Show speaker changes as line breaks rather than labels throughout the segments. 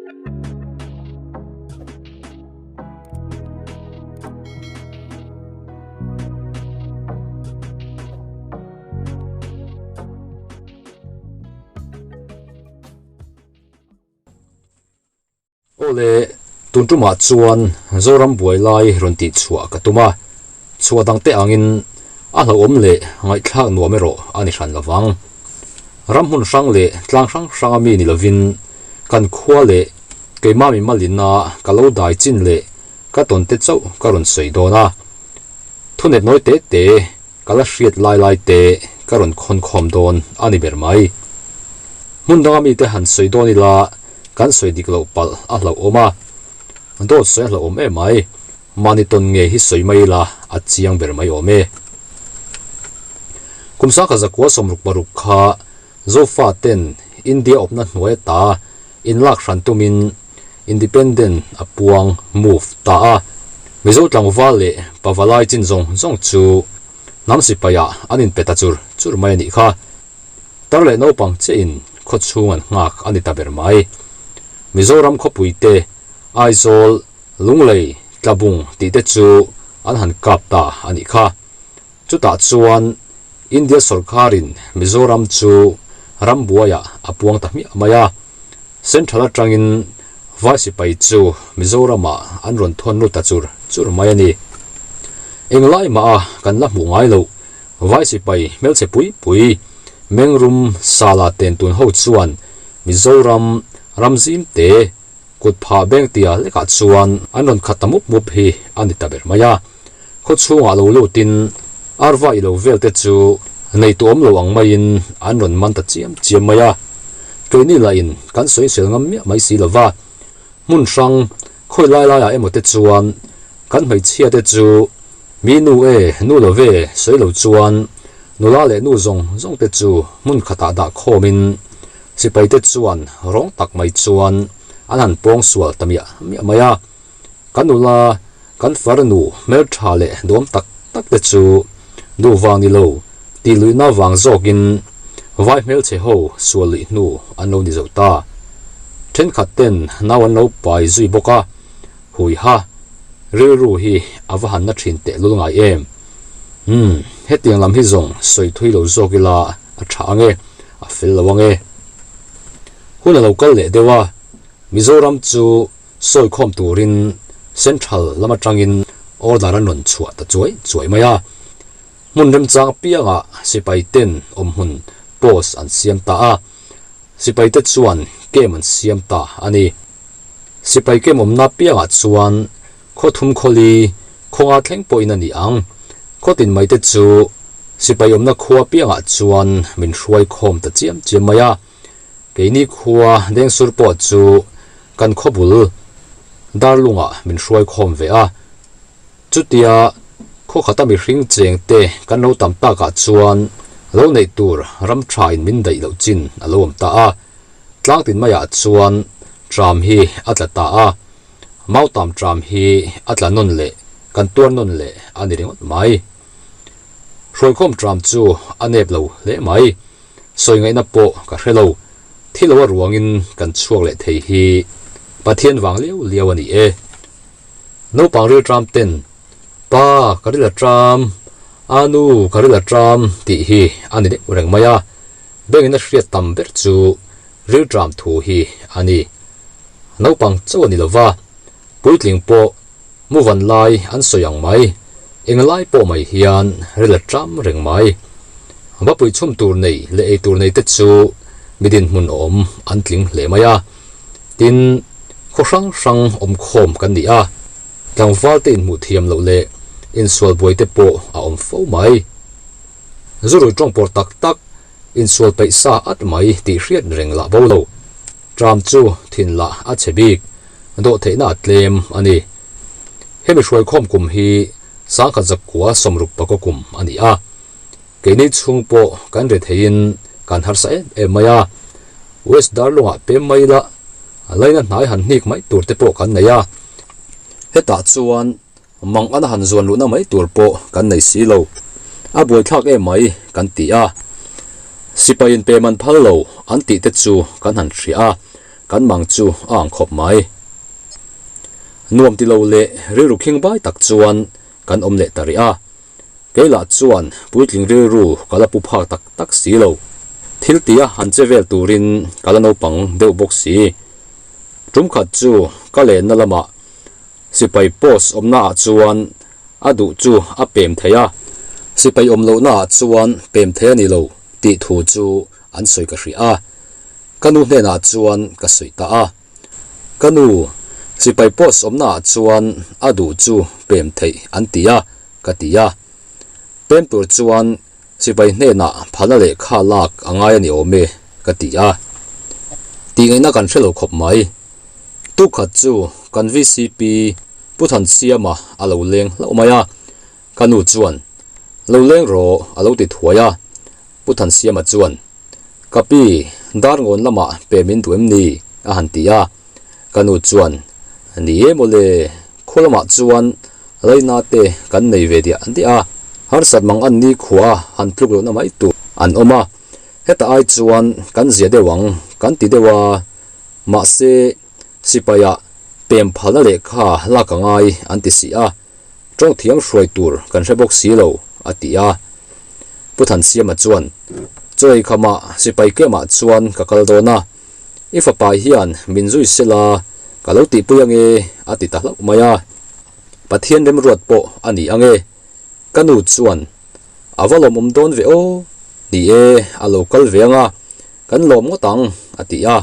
Awle, tun tumah chuan Zoram buai lai rawn tih chhuah ka tum a, chhuah dang te angin a hlauhawm leh ngaihthlak nuam erawh a ni hran lovang. Ram hmun hrang leh tlang hrang hranga mi ni lovin kan khua leh keimah mi malina ka lo dai chin leh ka tawn te chauh ka rawn sawi dawn a. Thunet nawi te te ka la hriat lai lai te ka rawn khawn khawm dawn a ni ber mai. Hmun danga mite han sawi dawn ila kan sawi dik loh palh a hlauhawm a, dawt sawi a hlauhawm em mai. Mahni tawn nge hi sawi mai ila a chiang ber mai awm e. Kum sangkhat zakua 66 kha Zofa ten India awpna hnuai ata inlak hran tumin Independent a puang, move, ta a. Mizo tlangval leh pavalai chin zawng zawng chu hnam sipaiah an inpe ta chur chur mai a nih kha. Tar leh naupang chiahin khawchhung an nghak a ni ta ber mai. Mizoram khawpui te, Aizawl, Lunglei, Tlabung tih te chu an han kap ta a nih kha. Chutah chuan India sawrkarin Mizoram chu rambuaiah a puang ta hmiah mai a. Central atangin vai sipai chu Mizoramah an rawn thawn lut ta chur chur mai a ni. Englai mah a kan la hmuh ngai loh vai sipai hmelchhe pui pui Mengrum Sala ten tun ho chuan Mizoram ramzim te Kut phah beng tia lekah chuan an rawn khat ta mup mup hi a ni ta ber mai a. Khaw chhungah lo lutin arva i lo vel te chu nei tu awm lo ang maiin an rawn man ta chiam chiam mai a. Keini lahin kan sawisel ngam miah mai si lova. Hmun hrang khawi lai laiah emaw te chuan kan hmeichhia te chu mi nu e nu lo ve sawi lo chuan nula leh nu zawng zawng te chu hmun khatah dah khawmin Sipaite chuan rawng tak mai chuan an han pawng sual ta miah miah mai a. Kan nula, kan farnu hmeltha leh duam tak tak te chu duh vang ni lo, tih luihna vang zawkin vai hmelchhe ho sual luih hnu an lo ni zo ta. Thenkhat ten nau an lo pai zui bawk a, hui ha, rilru hi a va han na thin tehlul ngai em. Umm, hetiang lam hi zawng sawi thui lo zawk ila a tha ang e, a fel lo ang e. Hun a lo kal leh deuh a, Mizoram chu sawi khawm turin Central lam atangin order an rawn chhuah ta chuai chuai mai a. Hmun remchang apiangah sipai ten awmhmun post an siam ta a, sipai te chuan camp an siam ta a ni. Sipai camp awmna apiangah chuan Khaw thum khawli, khawnga thleng pawhin a ni ang. Khaw tin mai te chu sipai awmna khua piangah chuan min hruai khawm ta chiam chiam mai a. Keini khua Dengsur pawh chu kan khaw bul Darlungah min hruai khawm ve a. Chutia khaw khata mihring cheng te kan lo tam takah chuan lo neih tur ram tha in min daih loh chin a lo awm ta a. Tlang tin maiah chuan tram hi a tla ta a. Mautam tram hi a tla nawn leh kan tuar nawn leh a ni ringawt mai. Hruaikhawm tram chu a nep lo hle mai. Sawi ngaihna pawh ka hre lo. Thi lo a ruangin kan chhuak leh thei hi Pathian vang liau liau a ni e. Naupang ril tram ten, Pa ka ril a tram, Anu ka ril a tram tih hi a ni deuh reng mai a. Bengin a hriat tam ber chu ril tram thu hi a ni. Naupang chauh a ni lova, puitling pawh mu van lai an sawi ang mai, eng lai pawh mai hian ril a tram reng mai. Vapui chhum tur nei leh ei tur nei te chu mi dinhmun awm an tling hle mai a. Tin, khaw hrang hrang awm khawm kan ni a, tlangval te inhmuh thiam loh leh insual buai te pawh a awm fo mai. Zurui tawngpawr tak tak insual peih sa at mai tih hriat reng lah bo lo. Tram chu thin lah a chhe bik, dawhtheihna a tlem a ni. Hemi hruaikhawm kum hi sangkhat zakua 65 kum a ni a. Keini chhung pawh kan ri theiin kan harsa em em mai a. West Darlungah pem mai ila laina hnai han hnik mai tur te pawh kan nei a. Hetah chuan Mang an han zuan luhna mai tur pawh kan nei si lo. A buaithlak em mai kan ti a. Sipai in pem an phal lo an tih te chu kan han hria a. Kan mang chu a ang khawp mai. Nuam ti lo leh rilru khing bai tak chuan kan awm leh ta rih a. Kei lah chuan puitling rilru ka la pu phak tak tak si lo. Thil tia han che vel turin ka la naupang deuh bawk si. Tum khat chu ka lenna lamah sipai post awmna ah chuan a duh chu a pem thei a. Sipai awm lohna ah chuan pem thei a ni lo tih thu chu an sawi ka hria a. Ka nu hnenah chuan ka sawi ta a. Ka nu, sipai post awmna ah chuan a duh chu pem theih an ti a, ka ti a. Pem tur chuan sipai hnenah phalna lehkha lak a ngai a ni awm e, ka ti a. Tih ngaihna kan hre lo khawp mai. Tukhat chu kan VCP Pu Thansiama a lo leng hlauh mai a. Ka nu chuan, Lo leng rawh, a lo ti thuai a. Pu Thansiama chuan, Ka pi, dar ngawn lamah pe min duh em ni? a han ti a. Ka nu chuan, Ni e mawle, khaw lamah chuan Laina te kan nei ve diah diah a, harsat mang an ni khua han tluk lohna mai tur an awm a, heta ai chuan kan zia deuh ang kan ti deuh a, mahse sipaiah pem phalna lehkha lak a ngai an ti si a, tawng thiam hruai tur kan hre bawk si lo, a ti a. Pu Thansiama chuan, Chawi khamah sipai kemah chuan ka kal dawn a, i fapa hian min zui sela ka lo tihpui ange, a ti ta hlauh mai a. Pathian remruat pawh a ni ange. Ka nu chuan, A va lawmawm dawn ve aw, ni e, a lo kal ve anga, kan lawm ngawt ang, a ti a.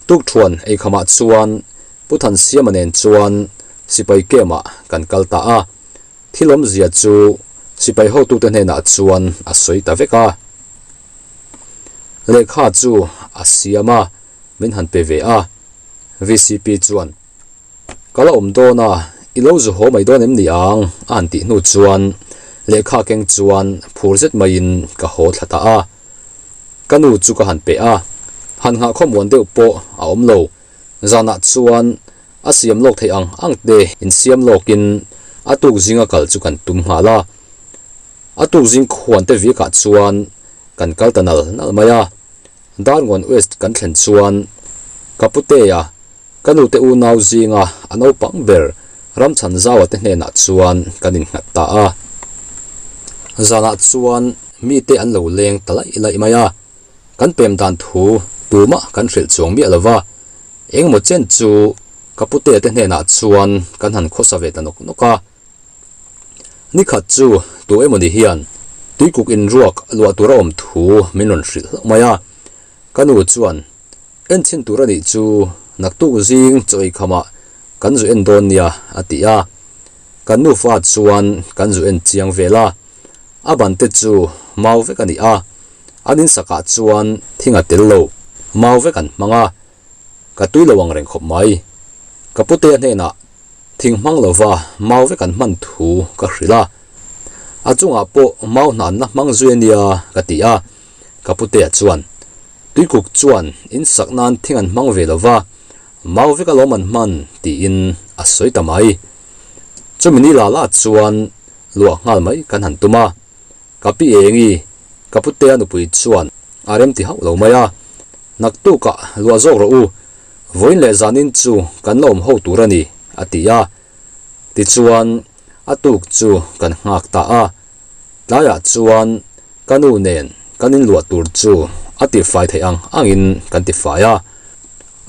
Tukthuan eikhamah chuan Pu Thansiama nen chuan sipai camp-ah kan kal ta a, thil awmzia chu sipai hotute hnenah chuan a sawi ta vek a. Lehkha chu a siam a, min han pe ve a, vcp chuan, Ka la awm dawn a, i lo zu haw mai dawn em ni ang? a han tih hnu chuan lehkha keng chuan phur zet maiin ka haw thla ta a. Ka nu chu ka han pe a, han nghah khawmuan deuh pawh a awm lo. Zanah chuan a siam lawk theih ang ang te insiam lawkin a tuk zinga kal chu kan tum nghal a. A tuk zing khuan te vikah chuan kan kal ta nal nal mai a. Darngawn West kan thlen chuan ka putea Ka nute unau zinga a naupang ber Ramchhanzaua te hnenah chuan kan innghat ta a. Zanah chuan mite an lo leng ta laih laih mai a, kan pem dan thu tumah kan hrilh chuang miah lo va, engemaw chen chu ka putea te hnenah chuan kan han khawsa ve ta nawk nawk a. Nikhat chu tu emawni hian tuikuk inruak luah tur a awm thu min rawn hrilh hlauh mai a, ka nu chuan En chhin tur a nih chu naktuk zing chaw ei khamah kan zu en dawn nia a ti a. Kan nufa chuan kan zu en chiang vel a, a ban te chu mau vek a ni a, an insakah chuan thing a tel lo, mau vek an hmang a, ka tui lo ang reng khawp mai. Ka putea hnenah thing hmang lova mau vek an hman thu ka hrilh a, a chungah pawh mau hnanna hmang zui a nia ka ti a, ka putea chuan Tuikuk chuan in sak nan thing an hmang ve lo va, mau vek alawm an hman tiin a sawi ta mai. Chumi ni la la chuan luah nghal mai kan han tum a, ka pi Engi, ka putea nupui chuan a rem ti hauh lo mai a, Naktukah luah zawk rawh u, vawiin leh zanin chu kan la awm ho tur a ni, a ti a. Tichuan a tuk chu kan nghak ta a. Tlaiah chuan ka nu nen kan inluah tur chu a tifai theih ang angin kan tifai a.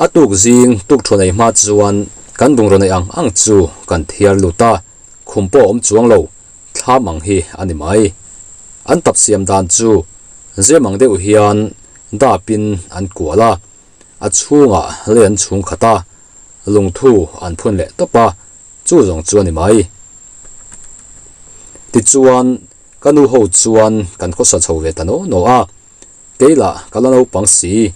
A tuk zing tuk thu nei hma chuan kan bungraw neih ang ang chu kan thiar lut a, khum pawh a awm chuang lo, thlam ang hi a ni mai. An tap siam dan chu zem ang deuh hian dapin an kual a, a chhungah lei an chhung khat a, lungthu an phun leh tawp a, Chu zawng chu a ni mai. Tichuan, ka nu ho chuan kan khawsa chho ve ta naw naw a, kei lah ka la naupang si.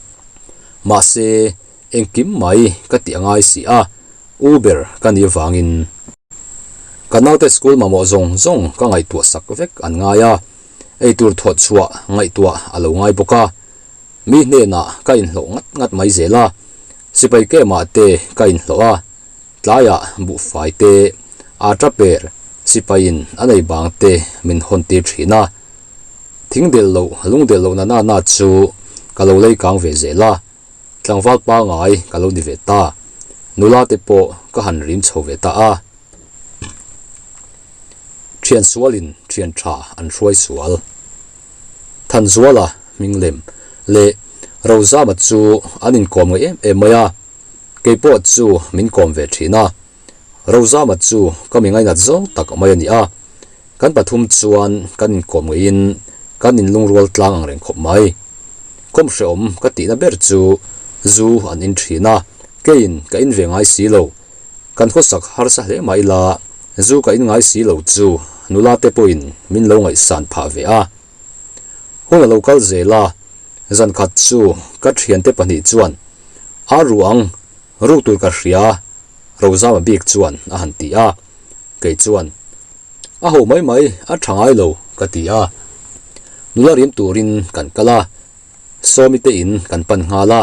Mahse, engkim mai ka tih a ngai si a, u ber ka nih vangin. Ka naute school mamawh zawng zawng ka ngaihtuah sak vek an ngai a, eitur thawh chhuah ngaihtuah a lo ngai bawk a. Mi hnenah ka inhlawh ngat ngat mai zel a, sipai kemah te ka inhlawh a, Tlaiah buhfai te, ata per, sipaiin a nei bang te min hawn tir thin a. Thing del loh, lung del loh na na na chu ka lo lei kang ve zel a. Tlangval pangai ka lo ni ve ta. Nula te pawh ka han rim chho ve ta a. Thian sualin thian tha an hruai sual. Thanzuala hming lem leh Rozama chu an inkawm ngaih em em mai a, kei pawh chu min kawm ve thin a. Rozama chu ka mi ngainat zawng tak mai a ni a, kan pathum chuan kan inkawm ngeiin kan inlungrual tlang ang reng khawp mai. Kawm hrehawm ka tihna ber chu zu an in thin a, keiin ka in ve ngai si lo. Kan khawsak harsa hle mah ila zu ka in ngai si lo chu nula te pawhin min lo ngaihsan phah ve a. Hun a lo kal zel a, zan khat chu ka thiante pahnih chuan a ru ang, ruk tur ka hria Rozama bik chuan a han ti a, kei chuan, A ho mai mai, a tha ngai lo, ka ti a. Nula rim turin kan kal a, Sawmi te in kan pan nghal a,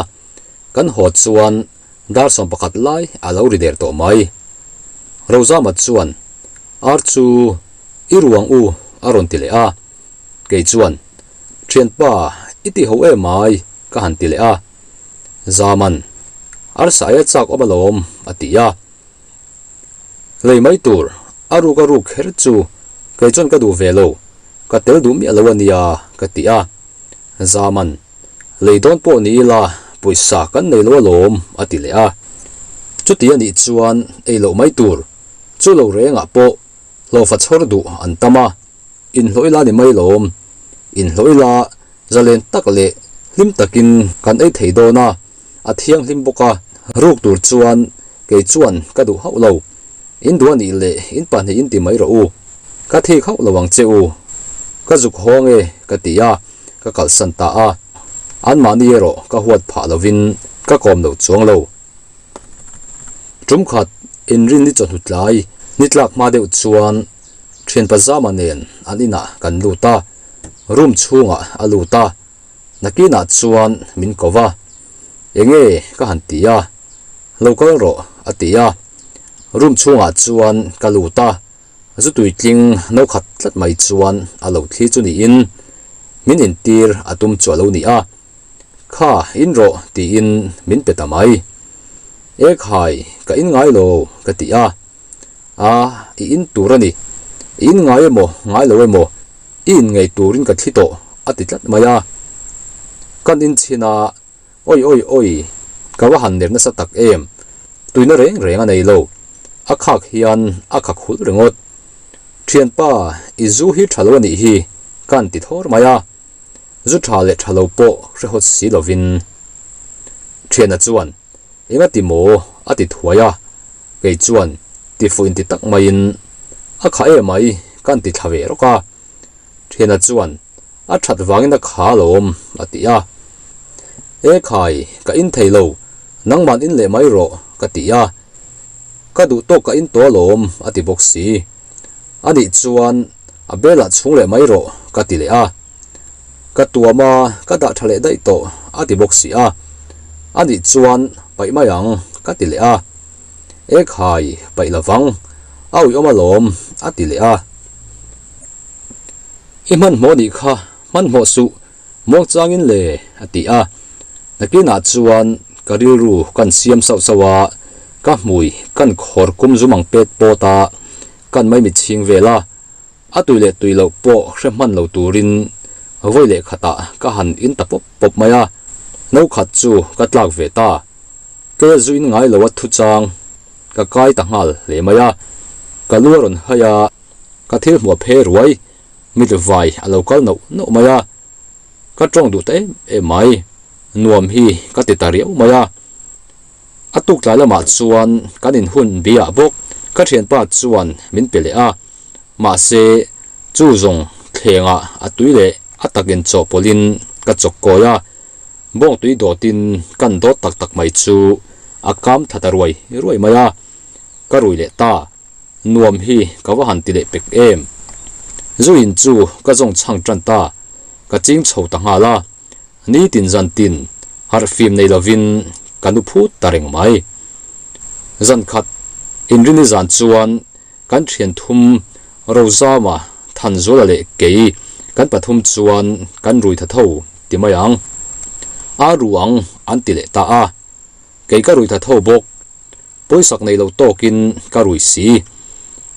kan haw chuan dar 11 lai a lo ri der tawh mai. Rozama chuan, Ar chu i ruang u a rawn ti leh a, kei chuan, Thianpa, i ti ho em mai, ka han ti leh a. Zaman, Arsa aia chak awm alawm, a ti a. Lei mai tur, a ruk a ruk kher chu kei chuan ka duh ve lo, ka tel duh miah lo a nia, ka ti a. Zaman, Lei dawn pawh ni ila, pawisa kan nei lo alawm, a ti leh a. Chuti a nih chuan ei loh mai tur, chu lo rengah pawh hlawhfa chhawr duh an tam a. Inhlawh ila ni mai lawm. Inhlawh ila zalen tak leh hlim takin kan ei thei dawn a, a thianghlim bawk a, ruk tur chuan kei chuan ka duh hauh lo. In duh a nih leh in pahnih in ti mai rawh u. Ka thik hauh lo ang che u. Ka zuk haw ange ka ti a, ka kalsan ta a. Anmahni erawh ka huat phah lovin ka kawm lo chuang lo. Tum khat inrin ni chawhnu tlai ni tlak hma deuh chuan Thianpa Zama nen an inah kan lut a, room chhungah a lut a, nakinah chuan min ko va, Enge ka han ti a, lo kal rawh a ti a, room chhungah chuan ka lut a, zu tuitling no khat tlat mai chuan a lo thli chu niin min intir a tum chu a lo ni a, Kha in rawh tiin min pe ta mai. Ekhai ka in ngai lo ka ti a. A, i in tur a ni. I in ngai emaw, ngai lo emaw, i in ngei turin ka thli tawh, a ti tlat mai a. Kan in chhin a, Oi oi oi, ka va han ner nasa tak em, tuina reng reng a nei lo, a khak hian a khak hulh ringawt. Thianpa, i zu hi tha lo a nih hi, ka han ti thawr mai a. Zu tha leh tha lo pawh hrehawt si lovin. Thiana chuan, Enga ti maw? a ti thuai a, kei chuan ti fuh inti tak maiin, A kha em mai, ka han ti thla ve rawk a. Thiana chuan, A that vangin a kha alawm, a ti a. E khai, ka in thei lo, nangman in leh mai rawh, ka ti a. Ka duh tawk ka in tawh alawm, a ti bawk si. A nih chuan a belah chhung leh mai rawh ka ti leh a. Ka tuam a, ka dah tha leh daih tawh a ti bawk si a. A nih chuan paih mai ang ka ti leh a. E khai, paih lovang, a uiawm alawm a ti leh a. I hmanhmawh nih kha, hmanhmawh suh, muangchangin le a ti a. Nakinah chuan ka rilru kan siam sauh sauh a, ka hmui kan khawr kum zum ang pet pawt a, kan maimit chhing vel a, a tui leh tui loh pawh hre hman lo turin vawi leh khatah ka han in ta pawp pawp mai a, no khat chu ka tlak ve ta. Kei a zu in ngai lo a thu chang ka kai ta nghal hle mai a, ka lu a rawn hai a, ka thil hmuah phe ruai mit vai a lo kal noh noh mai a, ka tawng duh ta em em mai, nuam hi ka ti ta riau mai a. A tuk tlai lamah chuan kan inhun biah bawk ka thianpa chuan min pe leh a, mahse chu zawng thlengah a tui leh a takin chawhpawlhin ka chawk kawi a, bawngtui dawtin kan dawt tak tak mai chu a kam thla ta ruai ruai mai a, ka rui leh ta, nuam hi ka va han ti leh pek em. Zu in chu ka zawng chhang tan ta, ka ching chho ta nghal a. Nitin zan tin harh fim nei lovin ka nu phut ta reng mai. Zan khat inrini zan chuan kan thian thum Rozama, Thanzuala leh kei kan pathum chuan kan rui tha tho ti mai ang. A ru ang an ti leh ta a. Kei ka rui tha tho bawk. Pawisak nei lo tawkin ka rui si.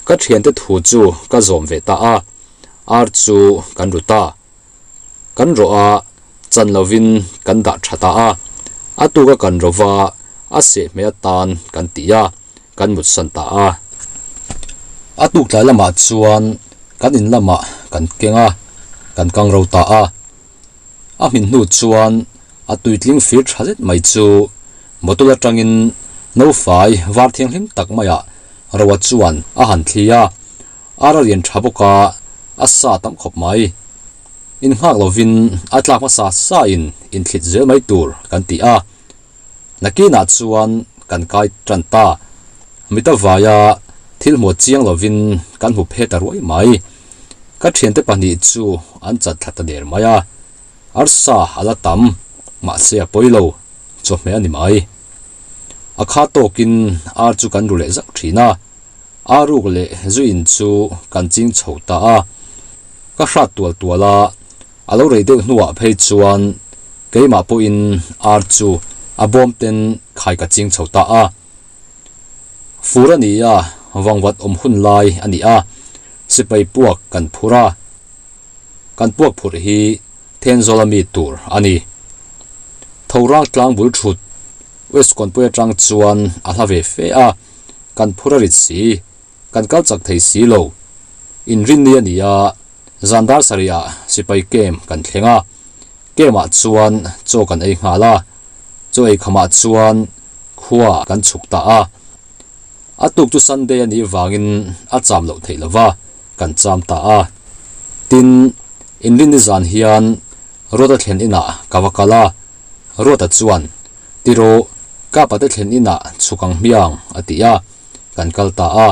Ka thiante thu chu ka zawm ve ta a, ar chu kan ru ta. Kan rawh a, chan lovin kan dah tha ta a. A tuka kan ro va, a seh hmeh atan kan ti a, kan mutsan ta a. A tuk tlai lamah chuan kan in lamah kan keng a, kan kang ro ta a. A hmin hnu chuan a tuitling fir tha zet mai chu bottle atangin no fai var thianghlim tak maiah Roa chuan a han thli a, ar a lian tha bawk a, a sa tam khawp mai. Innghak lovin a tlak hmasa sa in inthlit zel mai tur kan ti a, nakinah chuan kan kai tan ta. Mita vaia thil hmuh chiang lovin kan hmu phe ta ruai mai. Ka thiante pahnih chu an chat thla ta der mai a. Arsa a la tam, mahse a pawi lo, chawhmeh a ni mai. A kha tawkin ar chu kan ru leh zauh thin a, ar ruk leh zu in chu kan ching chho ta a. Ka hrat tual tual a, a lo rei deuh hnuah phei chuan keimah pawhin ar chu a bawm ten khai ka ching chho ta a. Fur a ni a, vangvat awm hun lai a ni a, sipai puak kan phur a. Kan puak phurh hi Thenzawl a mi tur a ni. Thorang tlang bul thut West Kawnpui atang chuan a hla ve fe a, kan phur a rit si, kan kal chak thei si lo. Inrinni a ni a, zan dar sarih ah sipai camp kan thleng a, camp ah chuan chaw kan ei nghal a, chaw ei khamah chuan khua kan chhuk ta a. A tuk chu Sunday a nih vangin a cham loh theih lova, kan cham ta a. Tin, inrinni zan hian Ruata thlen inah ka va kal a, Ruata chuan, Tiraw, ka pate thlen inah chhuk ang hmiang, a ti a, kan kal ta a.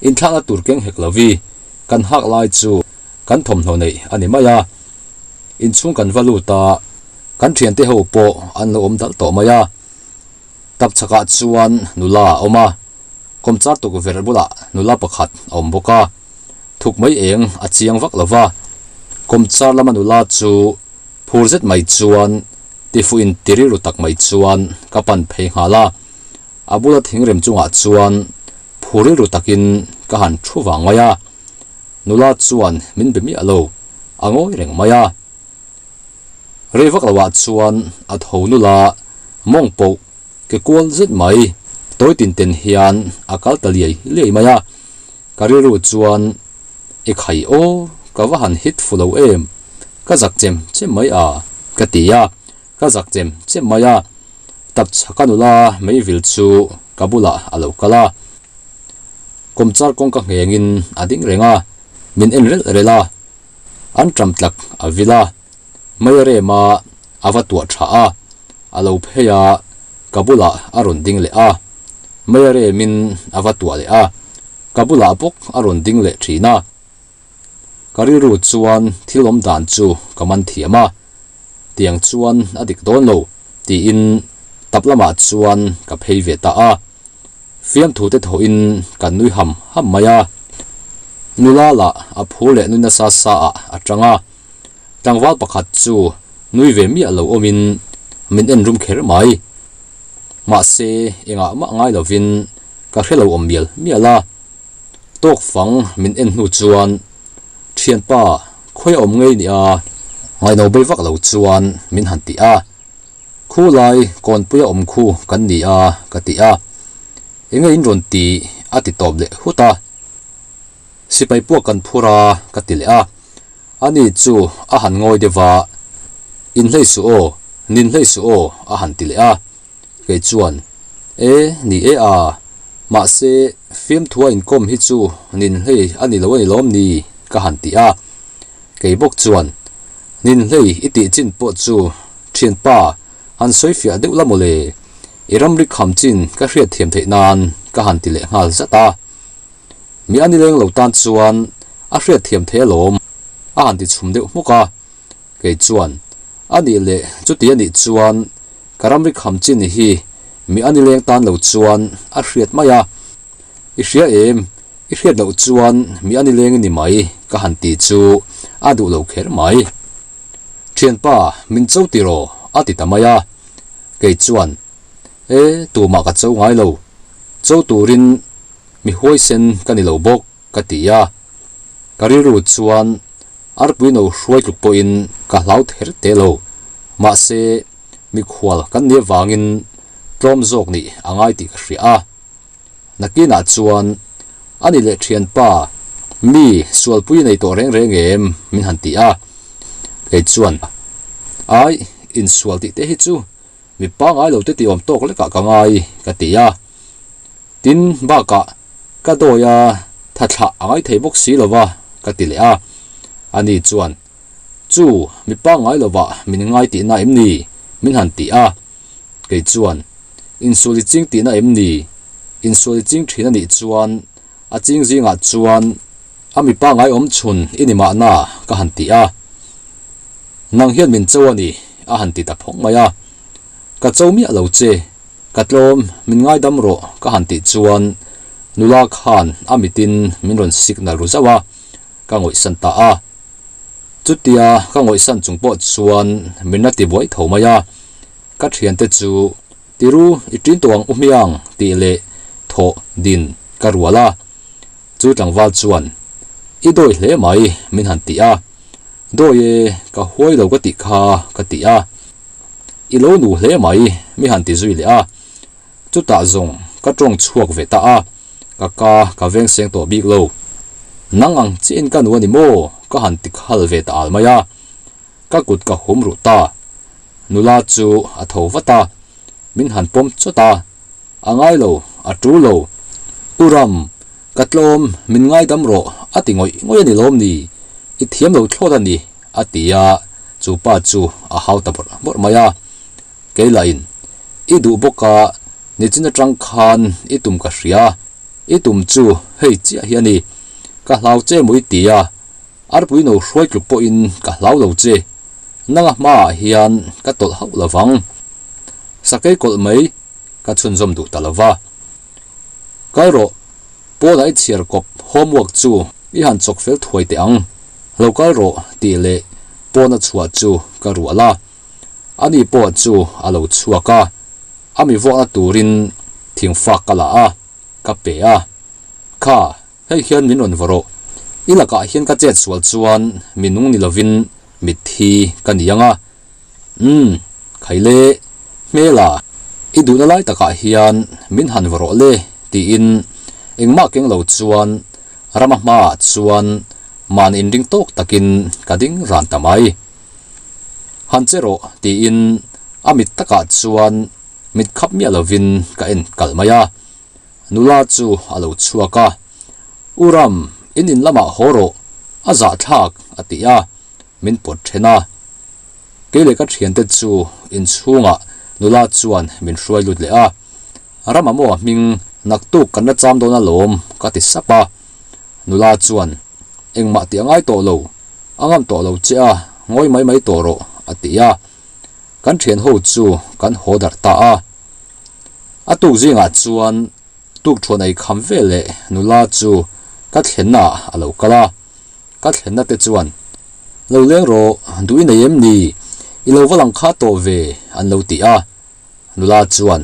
Inthlakna tur keng hek lovi, kan hak lai chu kan thawmhnaw neih a ni mai a. Inchhung kan va lut a, kan thiante ho pawh an lo awm dal tawh mai a. Tap chhakah chuan nula a awm a, kawmchar tukverh bulah nula pakhat a awm bawk a, thuk mai eng a chiang vak lo va, kawmchar lama nula chu phur zet mai chuan tifuh in ti rilru tak mai chuan ka pan phei nghal a, a bula thingrem chungah chuan phur rilru takin ka han thu vang mai a, nula chuan min be miah lo, a ngawi reng mai a. Rei vak loah chuan a tho nula mawng poh ke kual zet mai tawi tin ten hian a kal ta liai liai mai a, ka rilru chuan i khai aw ka va han hit fu lo em, ka zak chem chem mai a ka ti a, ka zak chem chem mai a, tap chhaka nula meivil chu ka bulah a lo kal a, kawmchar kawngka nghengin a ding reng a, min en relh relh a. An ṭam tlak a vil a, mei a rem a, a va tuah ṭha a, a lo phei a, ka bulah a rawn ding leh a, mei a remin a va tuah leh a, ka bulah bawk a rawn ding leh ṭhin a. Ka rilru chuan thil awm dan chu ka man thiam a, tiang chuan a dik dawn lo tiin tap lamah chuan ka phei ve ta a. Fiamthu te thawhin kan nui ham ham mai a, nula lah a phur leh nui nasa sa ah a tang a, tlangval pakhat chu nui ve miah lo awmin min en rum kher mai. Mahse engah mah ngai lovin ka hre lo awm mial mial a, tawk fang min en hnu chuan thianpa khawi a awm ngei nia ngaino bei vak lo chuan min han ti a. Khu lai kawnpuia awm khu kan ni a ka ti a, enge in rawn ti a ti tawp leh hut a. Sipai puak kan phur a ka ti leh a, ani chu a han ngawi deuh va, In hlei suh aw, nin hlei suh aw a han ti leh a, kei chuan E ni e a, mahse fiamthua inkawm hi chu nin hlei a ni lo a ni lawm ni ka han ti a, kei bawk chuan Nin hlei i tih chin pawh chu Thianpa, han sawi fiah deuh la mawle, i ramri kham chin ka hriat thiam theih nan ka han ti leh nghal zat a. Mi a nileng lo tan chuan a hriat thiam thei alawm, a han ti chhum deuh hmuk a. Kei chuan, A nih leh chuti a nih chuan ka ramri kham chin hi mi a nileng tan lo chuan a hriat mai a. I hria em? I hriat loh chuan mi a nileng i ni mai ka han ti chu a duh lo kher mai. Thianpa, min cho tiraw? a ti ta mai a. Kei chuan, E, tumah ka cho ngai lo. Cho turin mi huaisen ka ni lo bawk, ka ti a. Ka rilru chuan arpui no hruai tluk pawhin ka hlau ther teh lo. Mahse, mikhual kan nih avangin tlawm zawk nih a ngai tih ka hria a. Nakinah chuan a ni leh thianpa, mi sualpui nei tawh reng reng em? min han ti a. Kei chuan, Ai, insual tih te hi chu mi pangngai lo te tih awm tawk lekah ka ngai, ka ti a. Tin, bakah ka dawi a tha thlah a ngai thei bawk si lo va, ka ti leh a. Ani chuan, Chu, mi pangngai lovah min ngai tihna em ni? min han ti a. Kei chuan, Insual i ching tihna em ni? Insual i ching thin a nih chuan a ching zingah chuan a mi pangngai awm chhun i ni mahna ka han ti a. Nang hian min cho a ni, a han ti ta phawng mai a. Ka cho miah lo che, ka tlawm, min ngaidam rawh ka han tih chuan nula khan a mitin min rawn signal ru zauh a, ka ngawihsan ta a. Chutia ka ngawihsan chung pawh chuan min la ti buai tho mai a, ka thiante chu Tiru i ṭin tawh ang u hmiang tih leh thawh din ka rual a. Chu tlangval chuan I dawi hle mai min han ti a, Dawi e, ka huai lo ka tih kha ka ti a. I lo nu hle mai mi han ti zui leh a. Chutah zawng ka ṭawng chhuak ve ta a. Ka ka ka veng seng tawh bik lo. Nang ang chiahin ka nu a ni maw? Ka han ti khal ve ta al mai a. Ka kut ka hum ruh ta. Nula chu a tho vat a, min han pawm chawt a. A ngai lo, a tul lo. U Ram, ka tlawm, min ngaidam rawh a ti ngawih ngawih a ni lawm ni? I thiam lo thlawt a ni, a ti a, chu pa chu a hau ta bawrh bawrh mai a. Kei lahin, I duh bawk a, nichin atang khan i tum ka hria, i tum chu hei chiah hi a ni. Ka hlau che mui ti a, arpui no hruai tluk pawhin ka hlau lo che. Nanga hmaah hian ka tawlh hauh lo vang. Sakei kawlh mai ka chhunzawm duh ta lo va. Kal rawh, pawnah i chhiar kawp homework chu i han chawk fel thuai teh ang. Lo kal rawh tih leh pawna chhuah chu ka rual a. Ani pawh chu a lo chhuak a, a mi vuakna turin thingfak ka la a, ka pe a. Kha, hei hian min rawn vaw rawh. I lakah hian ka chet sual chuan mi nung ni lovin mitthi ka ni ang a. Umm, khaile, hmela, i duhna lai takah hian min han vaw rawh le, tiin engmah keng lo chuan Rama hmaah chuan mahni inring tawk takin ka ding ran ta mai. Han che rawh tiin a mit takah chuan mit khap miah lovin ka en kalh mai a. Nula chu a lo chhuak a, U Ram, in in lamah haw rawh, a zahthlak a ti a, min pawt then a. Kei leh ka thiante chu inchhungah nula chuan min hruai lut leh a. Rama maw a hming naktuk kan la cham dawn alawm ka ti sap a. Nula chuan, Engmah tih a ngai tawh lo, a ngam tawh lo che a, ngawi mai mai tawh rawh a ti a. Kan thian ho chu kan haw darh ta a. A tuk zingah chuan tukthuan ei kham veleh nula chu ka thlenna ah a lo kal a. Ka thlenna te chuan, Lo leng rawh, duh i nei em ni? I lo va lang kha tawh ve an lo ti a. Nula chuan,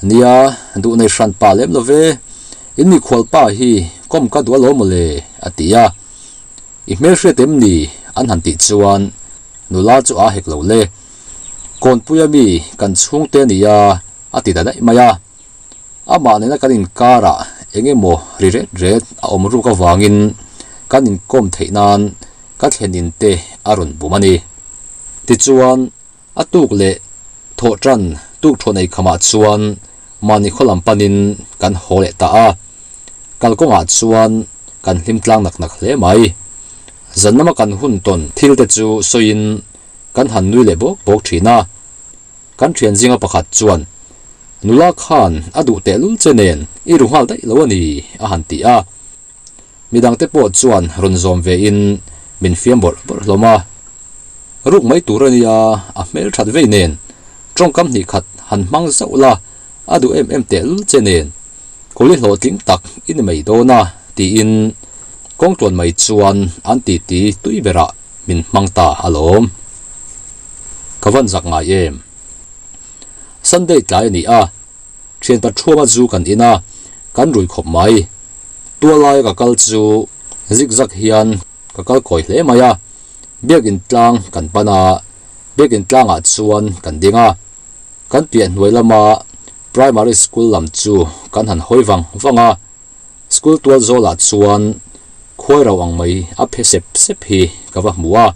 Nia, duh nei hran pah lem lo ve, in mikhual pa hi kawm ka duh alawm mawle, a ti a. I hmelhriat em ni? an han tih chuan nula chu aa hek lo le. Kawnpuia mi kan chhungte a nia, a ti ta daih mai a. Amah nena kan inkarah eng emaw ri ret ret a awm ruk avangin kan inkawm theih nan ka thlen in te a rawn bum a ni. Tichuan, A tuk leh thawh tan tuk thaw nei khamah chuan mahni khaw lam panin kan haw leh ta a, kalkawngah chuan kan hlim tlang nak nak hle mai. Zan lama kan hun tawn thil te chu sawiin kan han nui leh bawk bawk thin a. Kan thian zinga pakhat chuan, Nula khan a duh tehlul che nen i ru nghal daih lo a ni, a han ti a. Midangte pawh chuan rawn zawm ve in min fiam bawrh bawrh hlawm a. Ruk mai tur a nia, a hmel that vei nen tawngkam hnih khat han hmang zauh la, a duh em em tehlul che nen kawli hlawhtling tak i ni mai dawn a tiin kawngtluan mai chuan an titi tui berah min hmang ta alawm. Ka van zak ngai em? Sunday tlai a ni a. Thian Pathuama zu kan in a, kan rui khawp mai. Tualaia ka kal chu zik zak hian ka kal kawi hle mai a. Biakin tlang kan pan a, biakin tlangah chuan kan ding a. Kan piah hnuai lama primary school lam chu kan han hawi vang vang a. School tual zawlah chuan khuai rau ang mai a phe sep sep hi ka va hmu a.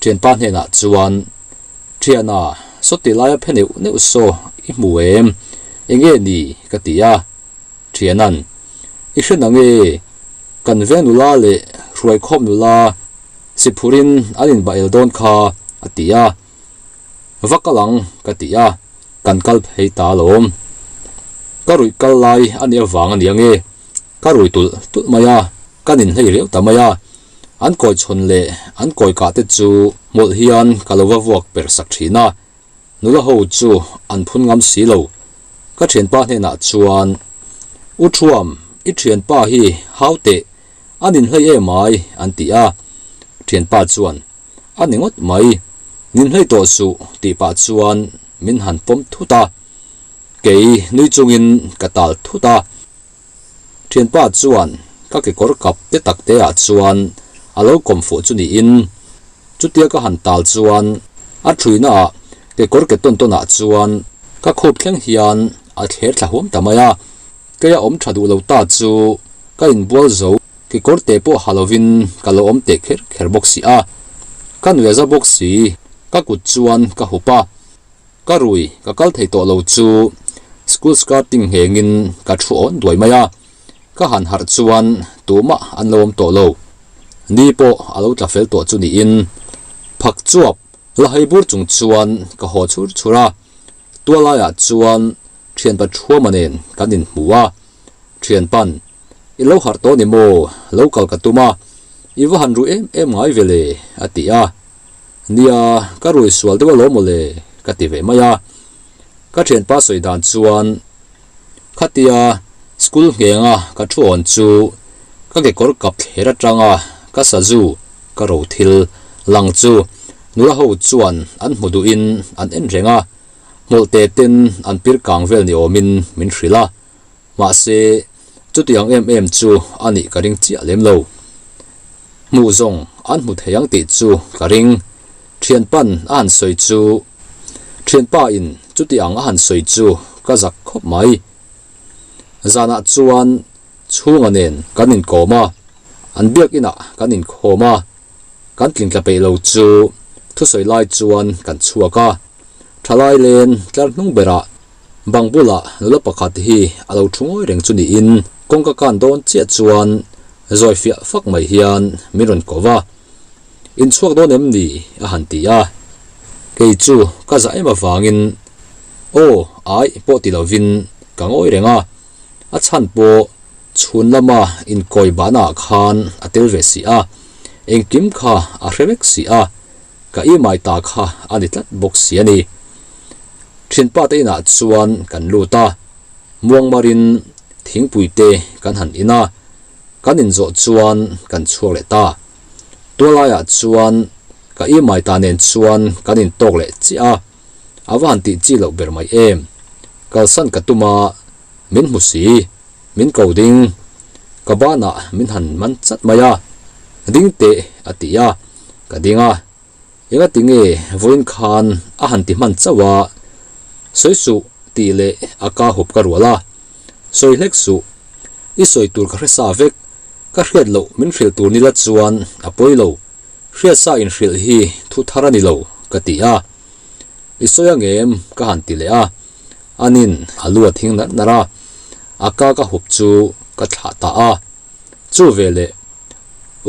Thianpa hnenah chuan, Thiana, sawti laia phe neuh neuh saw i hmu em? Enge ni? ka ti a. Thiana'n, I hre nange, kan veng nula leh hruaikhawm nula siphurin an inbah el dawn kha, a ti a. Va kal ang, ka ti a, kan kal phei ta alawm. Ka ruih kal lai a nih avang a ni ange, ka rui tulh tulh mai a, kan inhlei riau ta mai a. An kawi chhawn leh an kawi kah te chu hmawlh hian ka lo va vuak per sak thin a, nula ho chu an phun ngam si lo. Ka thianpa hnenah chuan, U Thuam, i thianpa hi hau teh, an inhlei em ai, an ti a. Thianpa chuan, A ni ngawt mai, nin hlei tawh suh, tih pah chuan min han pawm thut a. Kei nui chungin ka tal thut a. Thianpa chuan ka kekawr kap te tak te ah chuan a lo kawm fuh chu niin chutia ka han tal chuan a thuina ah kekawr ke tawn tawn ah chuan ka khup thleng hian a thler thla huam ta mai a. Keia awm tha duh lo ta chu ka inbual zo kekawr te pawh ha lovin ka lo awm teh kher kher bawk si a. Ka nuih a za bawk si, ka kut chuan ka hup a. Ka rui ka kal thei tawh lo chu school skirting nghengin ka thu awn duai mai a, ka han harh chuan tumah an lo awm tawh lo. Ni pawh a lo tla fel tawh chu niin phak chuap la hei bur chung chuan ka haw chhur chhur a, tualaiah chuan thianpa Thuama nen kan inhmu a, thianpa'n I lo harh tawh ni maw? Lo kal ka tum a, i va han rui em em ngai ve le a ti a. Nia, ka rui sual deuh alawm mawle, ka ti ve mai a. Ka thianpa sawi dan chuan khatia school nghenga ka thu awn chu ka kekawr kap thler atanga ka sazu ka ro thil lang chu nula ho chuan an hmu duhin an en reng a, hmawlh te ten an pir kang vel ni awmin min hrilh a. Mahse, chutiang em em chu a nih ka ring chiah lem lo. Hmuh zawng an hmu thei ang tih chu ka ring. Thianpan a han sawi chu Thianpa in chuti ang a han sawi chu ka zak khawp mai. Zanah chuan chhunga nen kan inkawm a, an biakinah kan inkhawm a, kan tlingtla peih lo chu thusawi lai chuan kan chhuak a. Thalai len tlar hnung berah Bang bulah nula pakhat hi a lo thu ngawi reng chu niin kawngka kan dawn chiah chuan zawi fiah fak mai hian min rawn ko va, Inchhuak dawn em ni? a han ti a. Kei chu ka zah em avangin aw ai pawh ti lovin ka ngawi reng a, a chhan pawh chhun lama inkawi bahna ah khan a tel ve si a, engkim kha a hre vek si a. Ka imai ta kha a ni tlat bawk si a ni. Thinpa te inah chuan kan lut a, muangmarin thingpui te kan han in a, kan inzawh chuan kan chhuak leh ta. Tualaiah chuan ka imai ta nen chuan kan intawk leh chiah a, a va han tih chi loh ber mai em. Kalsan ka tum a, min hmu si, min ko ding. Ka banah min han man chat mai a, ding teh a ti a. Ka ding a, enga ti nge vawiin khan a han ti hman chauh a, sawi suh tih leh a ka hup ka rual a, sawi hlek suh, i sawi tur ka hre sa vek, ka hriat loh min hrilh tur nila chuan a pawi lo, hriat sa inhrilh hi thu thar a ni lo ka ti a, i sawi angem ka han ti leh a, anin a lu a thing narh narh a, a ka ka hup chu ka thlah ta a. Chu ve leh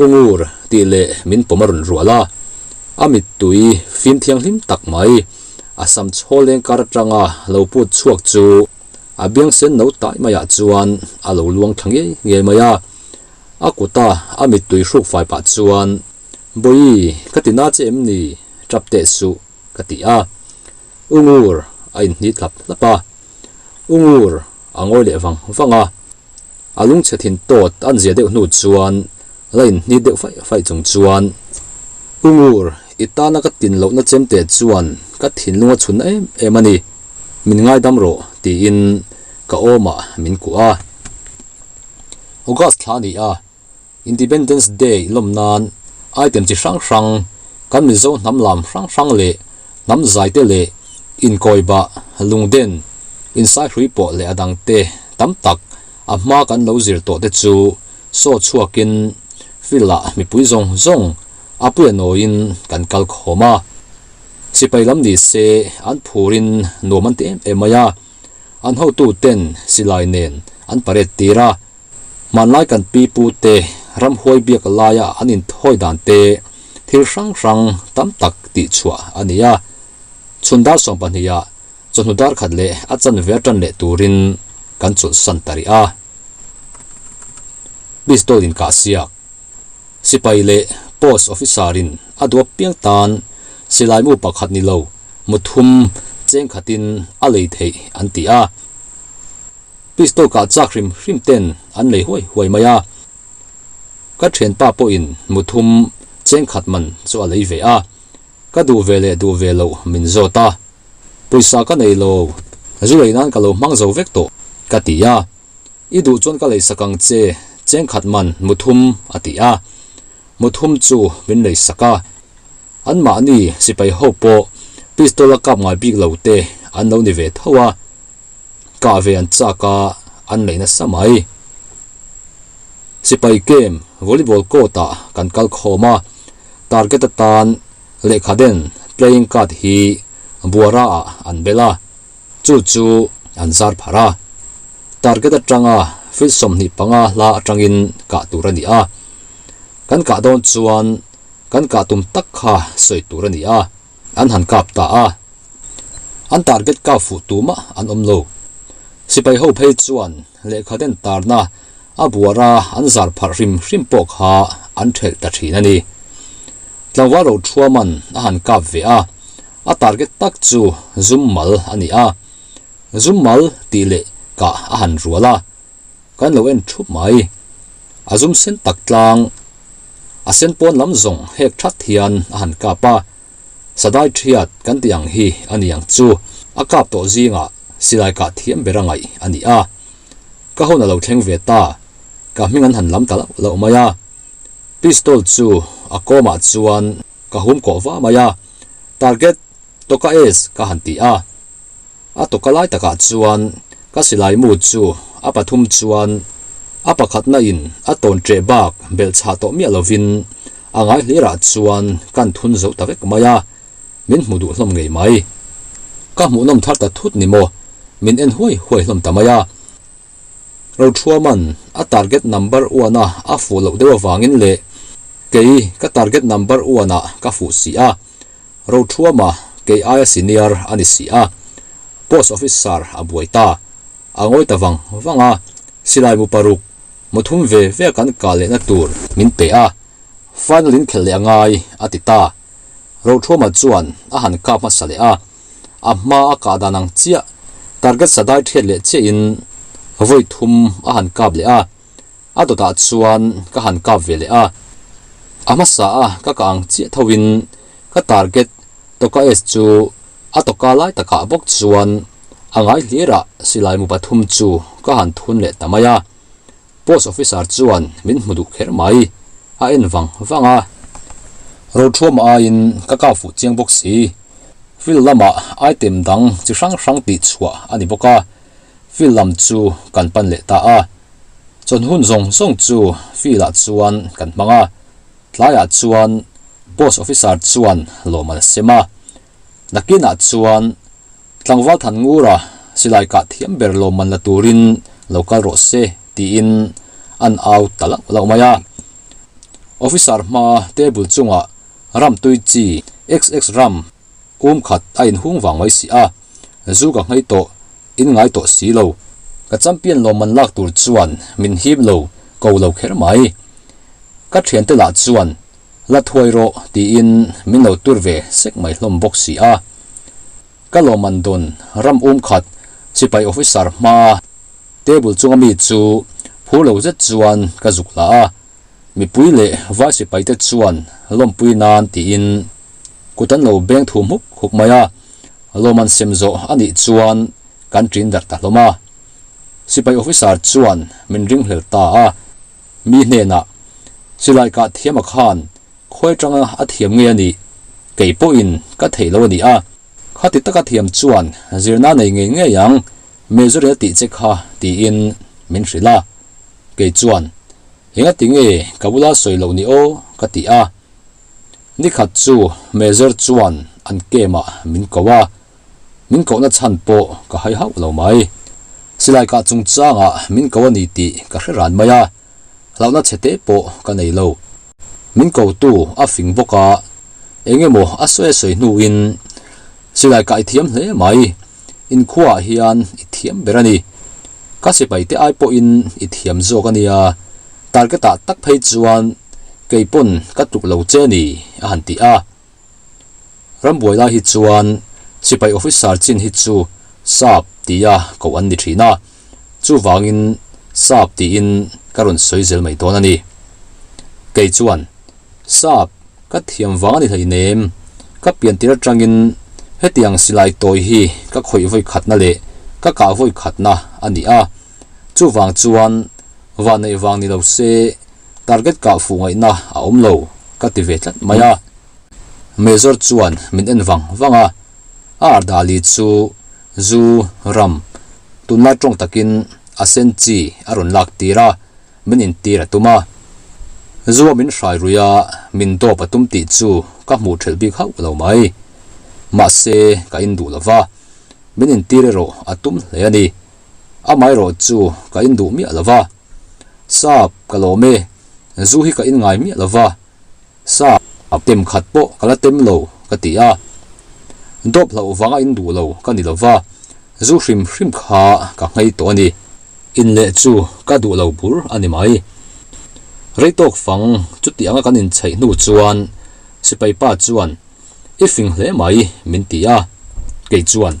U Ngur tih leh min pawm a rawn rual a, a mittui fim thianghlim tak mai a sam chhawl leng kar atanga lo put chhuak chu a biang sen no tai maiah chuan a lo luang thla ngei ngei mai a. A kuta a mittui hruk fai pah chuan, Bawi, ka ti na che em ni? Tap teh suh, ka ti a. U Ngur a inhnit hlap hlap a. U Ngur a ngawi leh vang vang a. A lungchhe thin tawt an zia deuh hnu chuan la inhni deuh faih faih chung chuan, U Ngur, i tana ka tin lohna chemte chuan ka thinlung a chhun em em a ni, min ngaidam rawh, tiin ka awmah min kuah a. August thla a ni a, Independence Day lawm nan item chi hrang hrang, kan Mizo hnam lam hrang hrang leh hnam zai te leh inkawibah, lungden, insaihrui pawh leh a dang te tam tak a hma kan lo zir tawh te chu saw chhuakin field ah mipui zawng zawng a puia nawiin kan kal khawm a. Sipai lam ni se an phurin nuam an ti em em mai a, an hotu ten silai nen an parade tir a. Hmanlai kan pi pu te ramhuai biak laia an inthawi dan te thil hrang hrang tam tak tih chhuah a ni a. Chhun dar 12 ah chawhnu dar khat leh a chanve a tan leh turin kan chawlhsan ta rih a. Pistol in kah siak. Sipai leh Post Officer in a duap piang tan silai mu pakhat ni lo mu thum cheng khatin a lei theih an ti a. Pistol kah chak hrim hrim ten an lei huai huai mai a. Ka thianpa pawhin mu thum cheng khat man chu a lei ve a. Ka duh ve leh duh ve loh min zawt a. Pawisa ka nei lo, zu lei nan ka lo hmang zo vek tawh, ka ti a. I duh chuan ka lei sak ang che, cheng khat man mu thum, a ti a. Mu thum chu min lei sak a. Anmahni sipai ho pawh pistol a kap ngai bik lo te an lo ni ve tho a. Kah ve an chak a, an lei nasa mai. Sipai game volleyball court ah kan kal khawm a, target atan lehkha den playing card hi buara ah an bel a, chu chu an zar pharh a. Target atanga feet 25 hla atangin kah tur a ni a. Kan kah dawn chuan kan kah tum tak kha sawi tur a ni a, an han kap ta a. An target kap fuh tumah an awm lo. Sipai ho phei chuan lehkha den tarna a buara an zar pharh hrim hrim pawh kha an thelh ta thin a ni. Tlangval Rothuaman a han kap ve a, a target tak chu zum mal a ni a. Zum mal tih leh kah a han rual a, kan lo en thup mai. A zum sen tak tlang, a sen pawn lam zawng hek that hian a han kap a. Sadai thiat kan tih ang hi a ni ang chu, a kap tawh zingah silai kah thiam ber a ngaih a ni a. Ka hun a lo thleng ve ta, ka hming an han lam ta loh loh mai a. Pistol chu a kawmah chuan ka hum kawh va mai a, Target, tawka es ka han ti a. A tawka lai takah chuan ka silai mu chu a pathum chuan a pakhatna in a tawn ṭeh bak belh chhah tawh miah lovin a ngai hlirah chuan kan thun zo ta vek mai a, min hmu duh hlawm ngei mai. Ka hmuhnawm thar ta thut ni maw, min en huai huai hlawm ta mai a. Rothuaman a target number one a a fuh loh deuh avangin leh kei ka target number one ah ka fuh si a, Rothuama kei aia senior a ni si a, post officer a buai ta. A ngawi ta vang vang a, silai mu paruk, mu thum ve ve kan kah lehna tur min pe a, final in khelh leh a ngai a ti ta. Rothuama chuan a han kap hmasa leh a, a hma a kah dan ang chiah target sadai thiat leh chiahin vawi thum a han kap leh a, a dawtah chuan ka han kap ve leh a, a hmasa a ka kah ang chiah tho in ka target tawka es chu a tawka lai takah bawk chuan a ngai hlirah silai mu pathum chu ka han thun leh ta mai a, post officer chuan min hmu duh kher mai, a en vang vang a. Rothuama aiin ka kap fuh chiang bawk si, field lamah item dang chi hrang hrang tih chhuah a ni bawk a, field lam chu kan pan leh ta a. Chawn hun zawng zawng chu field ah chuan kan hmang a, tlaiah chuan post officer chuan lawm an sem a, nakinah chuan Tlangval Thanngura silai kah thiam ber lawmman la turin lo kal rawh se tiin an au ta lauh lauh mai a. Officer hma table chungah ram tui chi XX ram um khat a inhung vang mai si a, zu ka nghei tawh in ngai tawh si lo. Ka champion lawmman lak tur chuan min hip lo ko lo kher mai. Ka thiante lah chuan La thuai rawh tiin min lo tur ve sek mai hlawm bawk si a. Ka lawmman dawn ram um khat sipai officer hma table chunga mi chu phur lo zet chuan ka zuk la a, mipui leh vai sipai te chuan lawmpui nan tiin kut an lo beng thu hmuk huk mai a, lawmman sem zawh a nih chuan kan ṭin darh ta hlawm a. Sipai officer chuan min ringhlel ta a, mi hnenah, Silai kah thiam a khan khawi atanga a thiam nge a nih? Kei pawhin ka theih lo a ni a, khati taka thiam chuan zirna nei ngei ngei ang, Major tih che kha tiin min hrilh a. Kei chuan, Engati nge ka bula sawi loh ni aw? ka ti a. Nikhat chu Major chuan an camp-ah min ko a. Min kohna chhan pawh ka hai hauh lo mai. Silai kah chungchangah min ko a ni tih ka hre ran mai a, hlauhna chhe te pawh ka nei lo. Min kotu a fing bawk a, eng emaw a sawi a sawi hnuin, Silai kah i thiam hle mai, inkhuaah hian i thiam ber a ni. Ka sipai te ai pawhin i thiam zawk a nia, target-ah tak phei chuan kei pawn ka tluk lo che a ni, a han ti a. Rambuai lai hi chuan sipai officer chin hi chu sap tia koh an ni thin a, chuvangin sap tiin ka rawn sawi zel mai dawn a ni. Kei chuan sap ka thiam vang a ni hleinem, ka piantir atangin hetiang silai tawi hi ka khawih vawi khatna leh ka kah vawi khatna a ni a, chuvang chuan vanneih vang ni lo se Target kah fuh ngaihna a awm lo ka ti ve tlat mai a. Major chuan min en vang vang a, a ardali chu zu ram tunlai tawng takin a sen chi a rawn lak tir a, min intir a tum a. Zu a min hrai rui a, min dawp a tum tih chu ka hmuh thelh bik hauh lo mai. Mahse ka induh lo va, min intir erawh a tum hle a ni. Amaherawh chu ka induh miah lo va. Sap, ka lawm e. Zu hi ka in ngai miah lo va. Sap, tem khat pawh ka la tem lo, ka ti a. Dawp hlauh vanga in duh lo ka ni lo va, zu hrim hrim kha ka nghei tawh a ni. In leh chu ka duh lo bur a ni mai. Rei tawk fang chuti anga kan inchheih hnu chuan sipai pa chuan, I fing hle mai, min ti a. Kei chuan,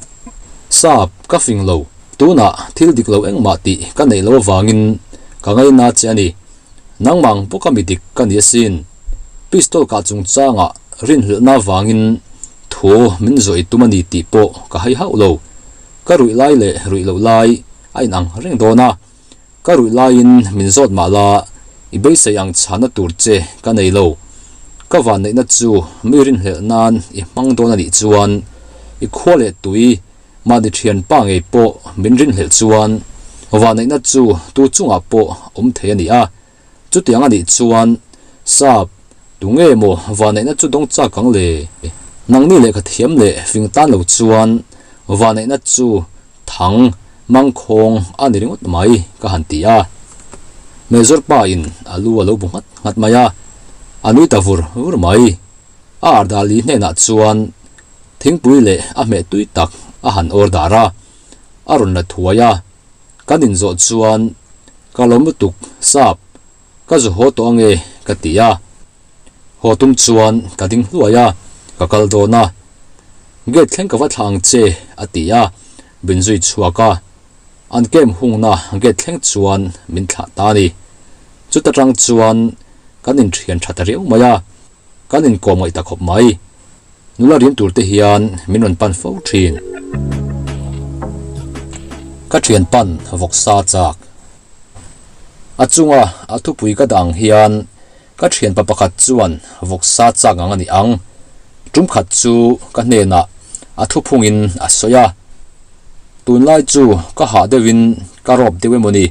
Sap, ka fing lo. Tunah thil dik lo engmah tih ka neih lo avangin ka ngaina che a ni. Nangmang bawka mi dik ka ni asin. Pistol kah chungchangah rinhlelhna avangin thu min zawh i tum a ni tih pawh ka hai hauh lo. Ka ruih lai leh ruih loh lai a inang reng dawn a. Ka ruih laiin min zawt mah la, i beisei ang chhana tur che ka nei lo. Ka vanneihna chu mi rinhlelh nan i hmang dawn a nih chuan i khua leh tui Mahni thianpa ngei pawh min rinhlelh chuan vanneihna chu tu chungah pawh awm thei a ni a. Chutiang a nih chuan Sap, tu nge maw vanneihna chu dawng chak ang le? Nangni lehkha thiam leh fing tan lo chuan vanneihna chu thang mangkhawng a ni ringawt mai ka han ti a. Major pa in a lu a lo bu nghat nghat mai a, a nui ta vur vur mai. A ardali hnenah chuan Thingpui leh a hmeh tui tak a han awr dar a, a rawn la thuai a, kan inzawh chuan ka lo lutuk sap, ka zu haw tawh ange ka ti a. Haw tum chuan ka ding hluai a, ka kal dawn a, gate thleng ka va thlah ang che a ti a, min zui chhuak a, an camp hungna gate thleng chuan min thlah ta a ni. Chuta tang chuan kan inthian tha ta riau mai a, kan inkawm ngaih ta khawp mai. Nula rim tur te hian min rawn pan fo thin. Ka thian pan vawksa chak. A chunga a thupui ka dah ang hian ka thianpa pakhat chuan vawksa chak ang a ni ang. Tum khat chu ka hnenah a thuphungin a sawi a. Tunlai chu ka hah deuhin ka rawp deuh emaw ni.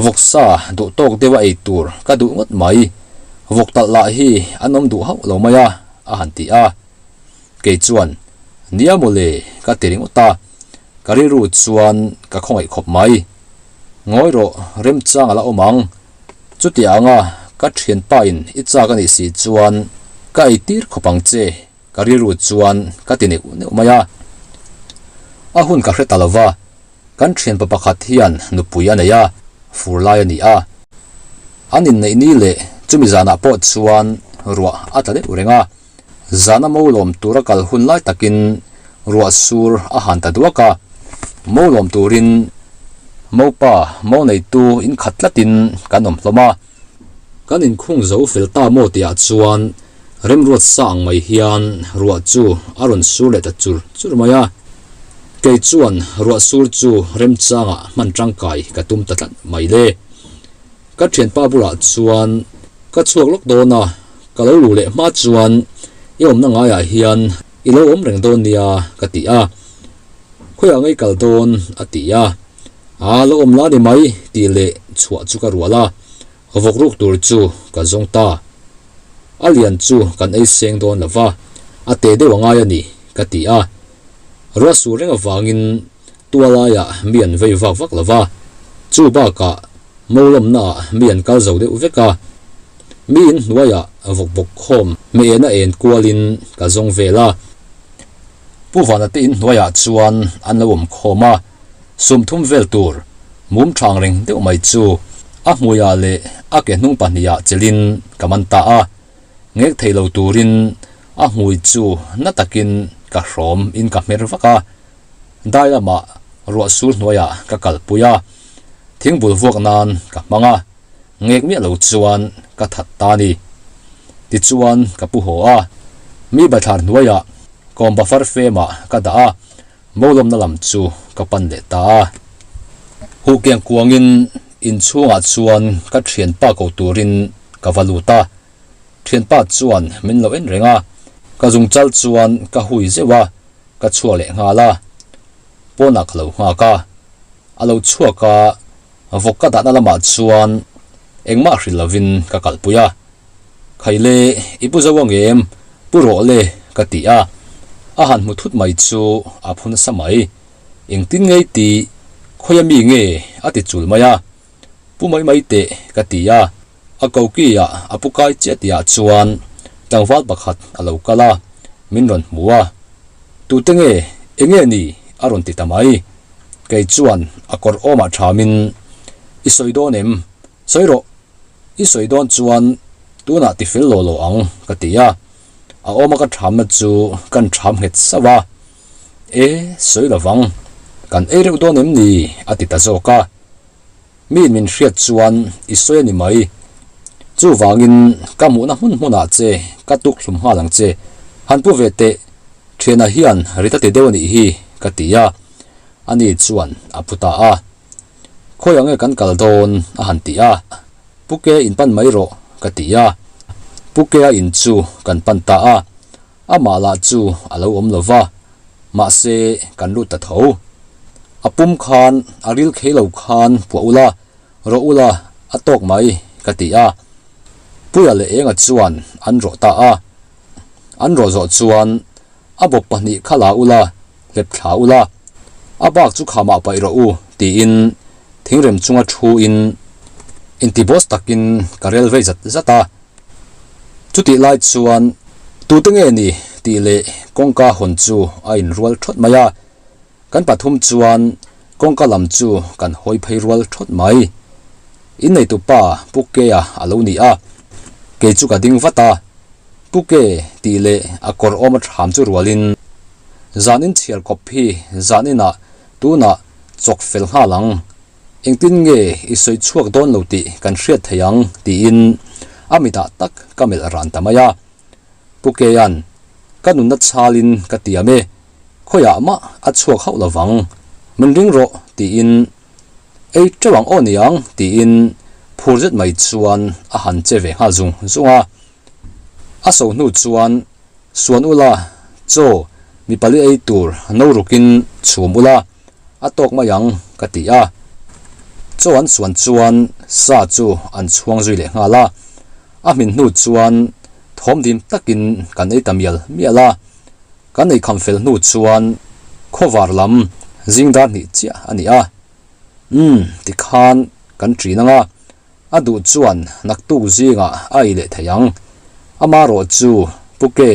Vawksa duh tawk deuha ei tur ka duh ngawt mai. Vawk talh lah hi an awm duh hauh lo mai a. a han ti a. Kei chuan, Nia mawle, ka ti ringawt a. Ka rilru chuan ka khawngaih khawp mai. Ngawi rawh, remchang a la awm ang. Chuti anga ka thianpa in i chak a nih si chuan ka ei tir khawp ang che, ka rilru chuan ka ti neuh neuh mai a. A hun ka hre ta lo va, kan thianpa pakhat hian nupui a nei a, fur lai a ni a. An inneih ni leh chumi zanah pawh chuan ruah a tla deuh reng a, zana mo lawm tura kal hun lai takin ruah sur a han ta duak a, mo lawm turin mopa mo neitu inkhat tlatin kan awm hlawm a. Kan inkhung zo fel ta maw tihah chuan remruat sa ang mai hian ruah chu a rawn sur leh ta chur chur mai a. Kei chuan ruah sur chu remchangah hman tangkai ka tum ta tlat mai le. Ka thianpa bulah chuan ka chhuak lawk dawn a, ka lo luh leh hma chuan i awmna ngaiah hian i lo awm reng dawn nia ka ti a. Khawiah ngei kal dawn a ti a, aa lo awm la ni mai tih leh chhuah chu ka rual a, vawk ruk tur chu ka zawng ta. A lian chu kan ei seng dawn lo va, a te deuh a ngai a ni ka ti a. Ruah sur reng avangin tualaiah mi an vei vak vak lo va, chu bakah Molawmnaah mi an kal zo deuh vek a, mi in hnuaiah vawk bawk khawm hmehena en kualin ka zawng vel a. Pu Vana te in hnuaiah chuan an lo awm khawm a, sum thum vel tur mum thang reng deuh mai chu a hmuiah leh a ke hnung pahnihah chelhin ka man ta a, ngek thei lo turin a hmui chu na takin ka hrawm in ka hmer vak a. Dai lamah ruah sur hnuaiah ka kalpui a, thingbul vuak nan ka hmang a, ngek miah lo chuan ka that ta a ni. Tichuan ka pu haw a, mi bathlar hnuaiah kawmba far femah ka dah a, molawmna lam chu ka pan leh ta a. Huhkiang kuangin inchhungah chuan ka thianpa ko turin ka va lut a, thianpa chuan min lo en reng a, ka zungchal chuan ka hui zeuh a, Ka chhuak leh nghal a, pawnah ka lo nghak a, a lo chhuak a, vawk ka dahna lamah chuan engmah hrilh lovin ka kalpui a, Khaile i pu zo ang em, pu rawh le ka ti a, a han hmu thut mai chu a phu nasa mai, engtin ngei ti, khawia mi nge a ti chul mai a, pu mai mai teh ka ti a, A koki-ah a pu kai chiah tihah chuan tlangval pakhat a lo kal a, min rawn hmu a. Tute nge, eng nge ni? a rawn ti ta mai. Kei chuan a kawr awmah thamin, I sawi dawn em? Sawi rawh! I sawi dawn chuan tunah ti fel law law ang, ka ti a. A awma ka thamna chu kan tham nghet sauh a. E, sawi lovang. Kan ei reuh dawn em ni? a ti ta zawk a. Mi min hriat chuan i sawi a ni mai. Chuvangin ka hmuhna hmun hmunah che ka tuk hlum nghal ang che. Han pu ve teh, thiana hian rit a ti deuh a nih hi, ka ti a. Ani chuan a pu ta a. Khawi ang nge kan kal dawn? a han ti a. Pu ke in pan mai rawh, ka ti a. Pu ke a in chu kan pan ta a. Amah lah chu a lo awm lo va, mahse kan lut ta tho. A pum khan a ril khei lo khan puah ula, rawh ula a tawk mai ka ti a. Puia leh Enga chuan an rawh ta a. An rawh zawh chuan a bawp pahnih kha la ula, hlep thla ula, a bak chu khamah paih rawh u tiin thingrem chunga thu in inti boss takin ka rel vei zat zat a. Chutih lai chuan tute nge ni tih leh kawngka hawn chu a inrual thawt mai a, kan pathum chuan kawngka lam chu kan hawi phei rual thawt mai. Inneitu pa Pu Kea a lo ni a, kei chu ka ding vat a, Pu Ke tih leh a kawr awm a tham chu rualin zan inchhiar kawp hi zan inah tunah chawk fel nghal ang. Engtin nge i sawi chhuak dawn lo tih kan hriat thei ang tiin a mitah tak ka melh ran ta mai a. Pu Kean, ka nunna chhalin ka tiam e, khawiah mah a chhuak hauh lovang, min ring rawh tiin ei teuh ang aw niang tiin phur zet mai chuan a han che ve nghal zung zung a. A so hnu chuan suan ula, chaw mi pali ei tur no rukin chhum ula, A tawk mai ang, ka ti a. Chaw an suan chuan sa chu an chhuang zui leh nghal a. A hmin hnu chuan thawm dim takin kan ei ta mial mial a. Kan ei kham fel hnu chuan khawvar lam zing dar hnih chiah a ni a. Umm, tikhan kan ṭin ang a. A duh chuan naktuk zingah a ei leh thei ang. Amarawh chu Pu Ke,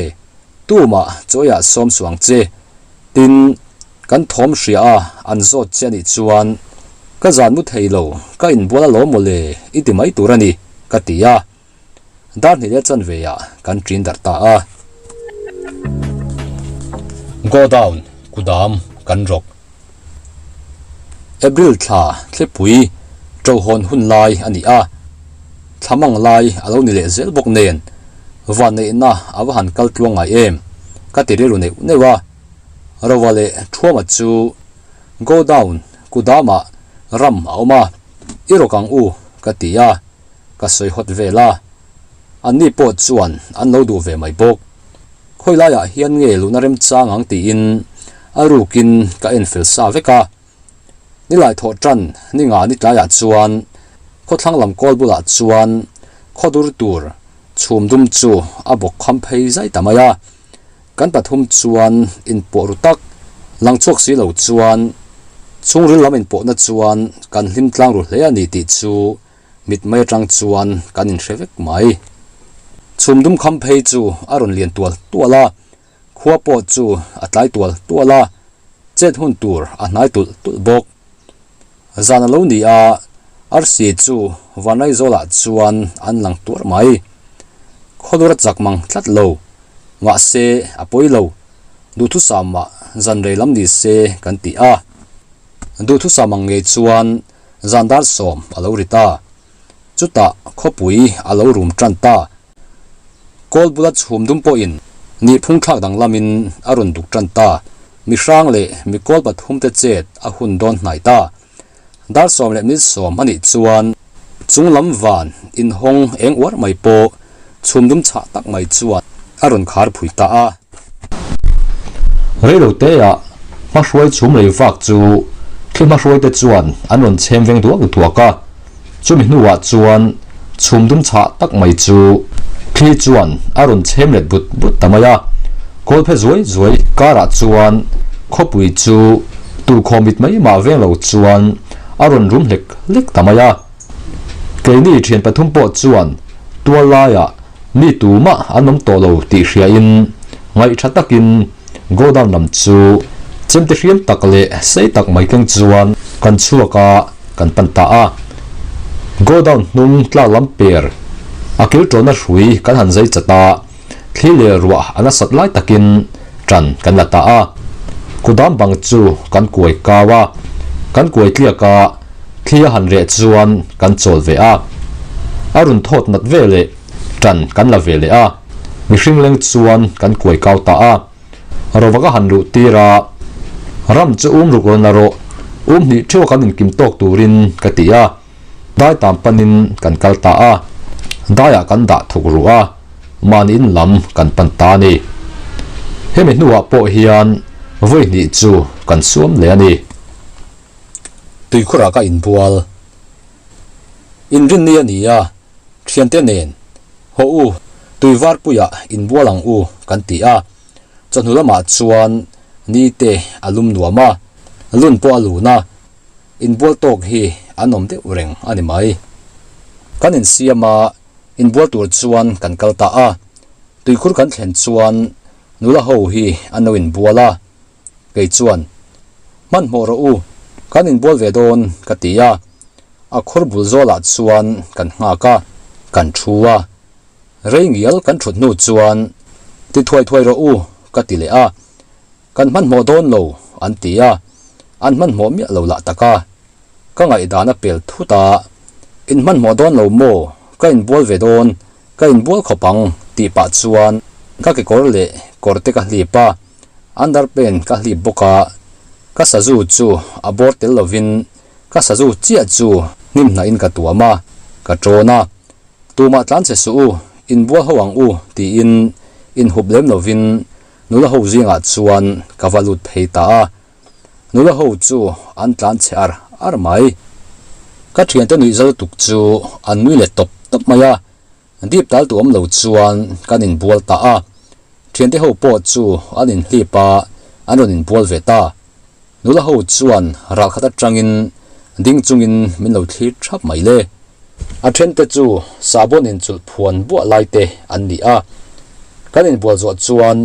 tumah chawiah sawm suang che. Tin, kan thawm hria a an zawt che a nih chuan ka zan mu thei lo, ka inbual alawm mawle i ti mai tur a ni, ka ti a. Dar hnih leh chanve ah kan ṭin darh ta a. Go down, kudam kan rawk. April thla thlipui ṭohawn hun lai a ni a, thla mang lai a lo ni leh zel bawk nen vanneihna a va han kal tluang ngai em ka ti rilru neuh neuh a. Rova leh Thuama chu Godown kudamah ram a awm a, i rawk ang u ka ti a, ka sawi hawt vel a. Anni pawh chuan an lo duh ve mai bawk. Khawi laiah hian nge luhna remchang ang tiin a rukin ka en fel sa vek a. Nilai thawh tan ni nga ni tlaiah chuan khawthlang lam kawl bulah chuan khawdur tur chhum dum chu a bawk kham phei zai ta mai a. Kan pathum chuan inpawh ru tak lang chhuak si lo chuan chhungril lam inpawhna chuan kan hlim tlang ru hle a ni tih chu mit mai atang chuan kan inhre vek mai. Chhum dum kham phei chu a rawn lian tual tual a, khua pawh chu a tlai tual tual a, chet hun tur a hnai tulh tulh bawk. Zan a lo ni a, arsi chu Vanaizawlah chuan an lang tuar mai. Khawlur a chak mang tlat lo, mahse a pawi lo, duhthusam ah zan rei lam ni se kan ti a. Duhthusam ang ngei chuan zan dar sawm a lo ri ta. Chutah khawpui a lo rum tan ta. Kawl bula chhum dum pawhin nihphung thlak danglamin a rawn duk tan ta. Mi hrang leh mi kawl pathum te chet a hun dawn hnai ta. Dar sawm leh mil sawm a nih chuan chung lam van inhawng eng uar mai pawh chhum dum chhah tak mai chuan a rawn khar phui ta a. Reiloteah hmahruai chhum lei vak chu thli hmahruaite chuan an rawn chhem veng duak duak a. Chumi hnuah chuan chhum dum chhah tak mai chu thli chuan a rawn chhem let but but ta mai a. Kawlphe zuai zuai karah chuan khawpui chu tuhkhawm mit mai mah veng lo chuan a rawn rum hlek hlek ta mai a. Keini thian pathum pawh chuan tual laiah mi tumah an awm tawh lo tih hriain ngaihtha takin godown lam chu chemte hriam tak leh sei tak mai keng chuan kan chhuak a, kan pan ta a. Godown hnung tlak lam per a kil tawhna hrui kan han zai chat a, thli leh ruah a nasat lai takin tan kan la ta a. Kudam bang chu kan kuai kau a, kan kuai tliak a, Thli a han reh chuan kan chawl ve a, a rawn thawt nat ve leh tan kan la ve leh a, mihring leng chuan kan kuai kau ta a, rawva ka han luh tir a, ram chu um ruk rawn la rawh, um hnih theuh a kan inkim tawk turin ka ti a, dai tam panin kan kal ta a, daiah kan dah thuk ruh a, mahni in lam kan pan ta a ni. Hemi hnuah pawh hian vawi hnih chu kan suam leh a ni. Tuikhurah ka inbual. Inrinni a ni a, thiante nen, Haw u, tuivarpuiah inbual ang u kan ti a. Chawhnu lamah chuan ni te a lum nuam a, lun pawh a lun a, inbual tawk hi an awm deuh reng a ni mai. Kan insiam a, inbual tur chuan kan kal ta a. Tuikhur kan thlen chuan nula ho hi an lo inbual a. Kei chuan, Hmanhmawh rawh u, kan inbual ve dawn, ka ti a. A khur bul zawlah chuan kan nghak a, kan thu a. Rei ngial kan thut hnu chuan, Ti thuai thuai rawh u, ka ti leh a. Kan hmanhmawh dawn lo, an ti a. An hmanhmawh miah lo lah tak a. Ka ngaihdan a pel thut a, In hmanhmawh dawn lo maw? Ka inbual ve dawn, ka inbual khawp ang, tih pah chuan ka kekawr leh kawrte ka hlip a. Underpant ka hlip bawk a, ka sazu chu a bawr tel lovin ka sazu chiah chu hnim hnahin ka tuam a, ka tawn a. Tumah tlan che suh u, inbual ho ang u tiin inhup lem lovin nula ho zingah chuan ka va lut phei ta a. Nula ho chu an tlan che ar ar mai. Ka thiante nuih zal tuk chu an nui let tawp tawp mai a. Dip tal tu awm lo chuan kan inbual ta a, thiante ho pawh chu an inhlip a, an rawn inbual ve ta. Nula ho chuan ral khat atangin ding chungin min lo thlir thap mai le. A thente chu sahbawn inchulh phuan buah lai te an ni a, kan inbual zawh chuan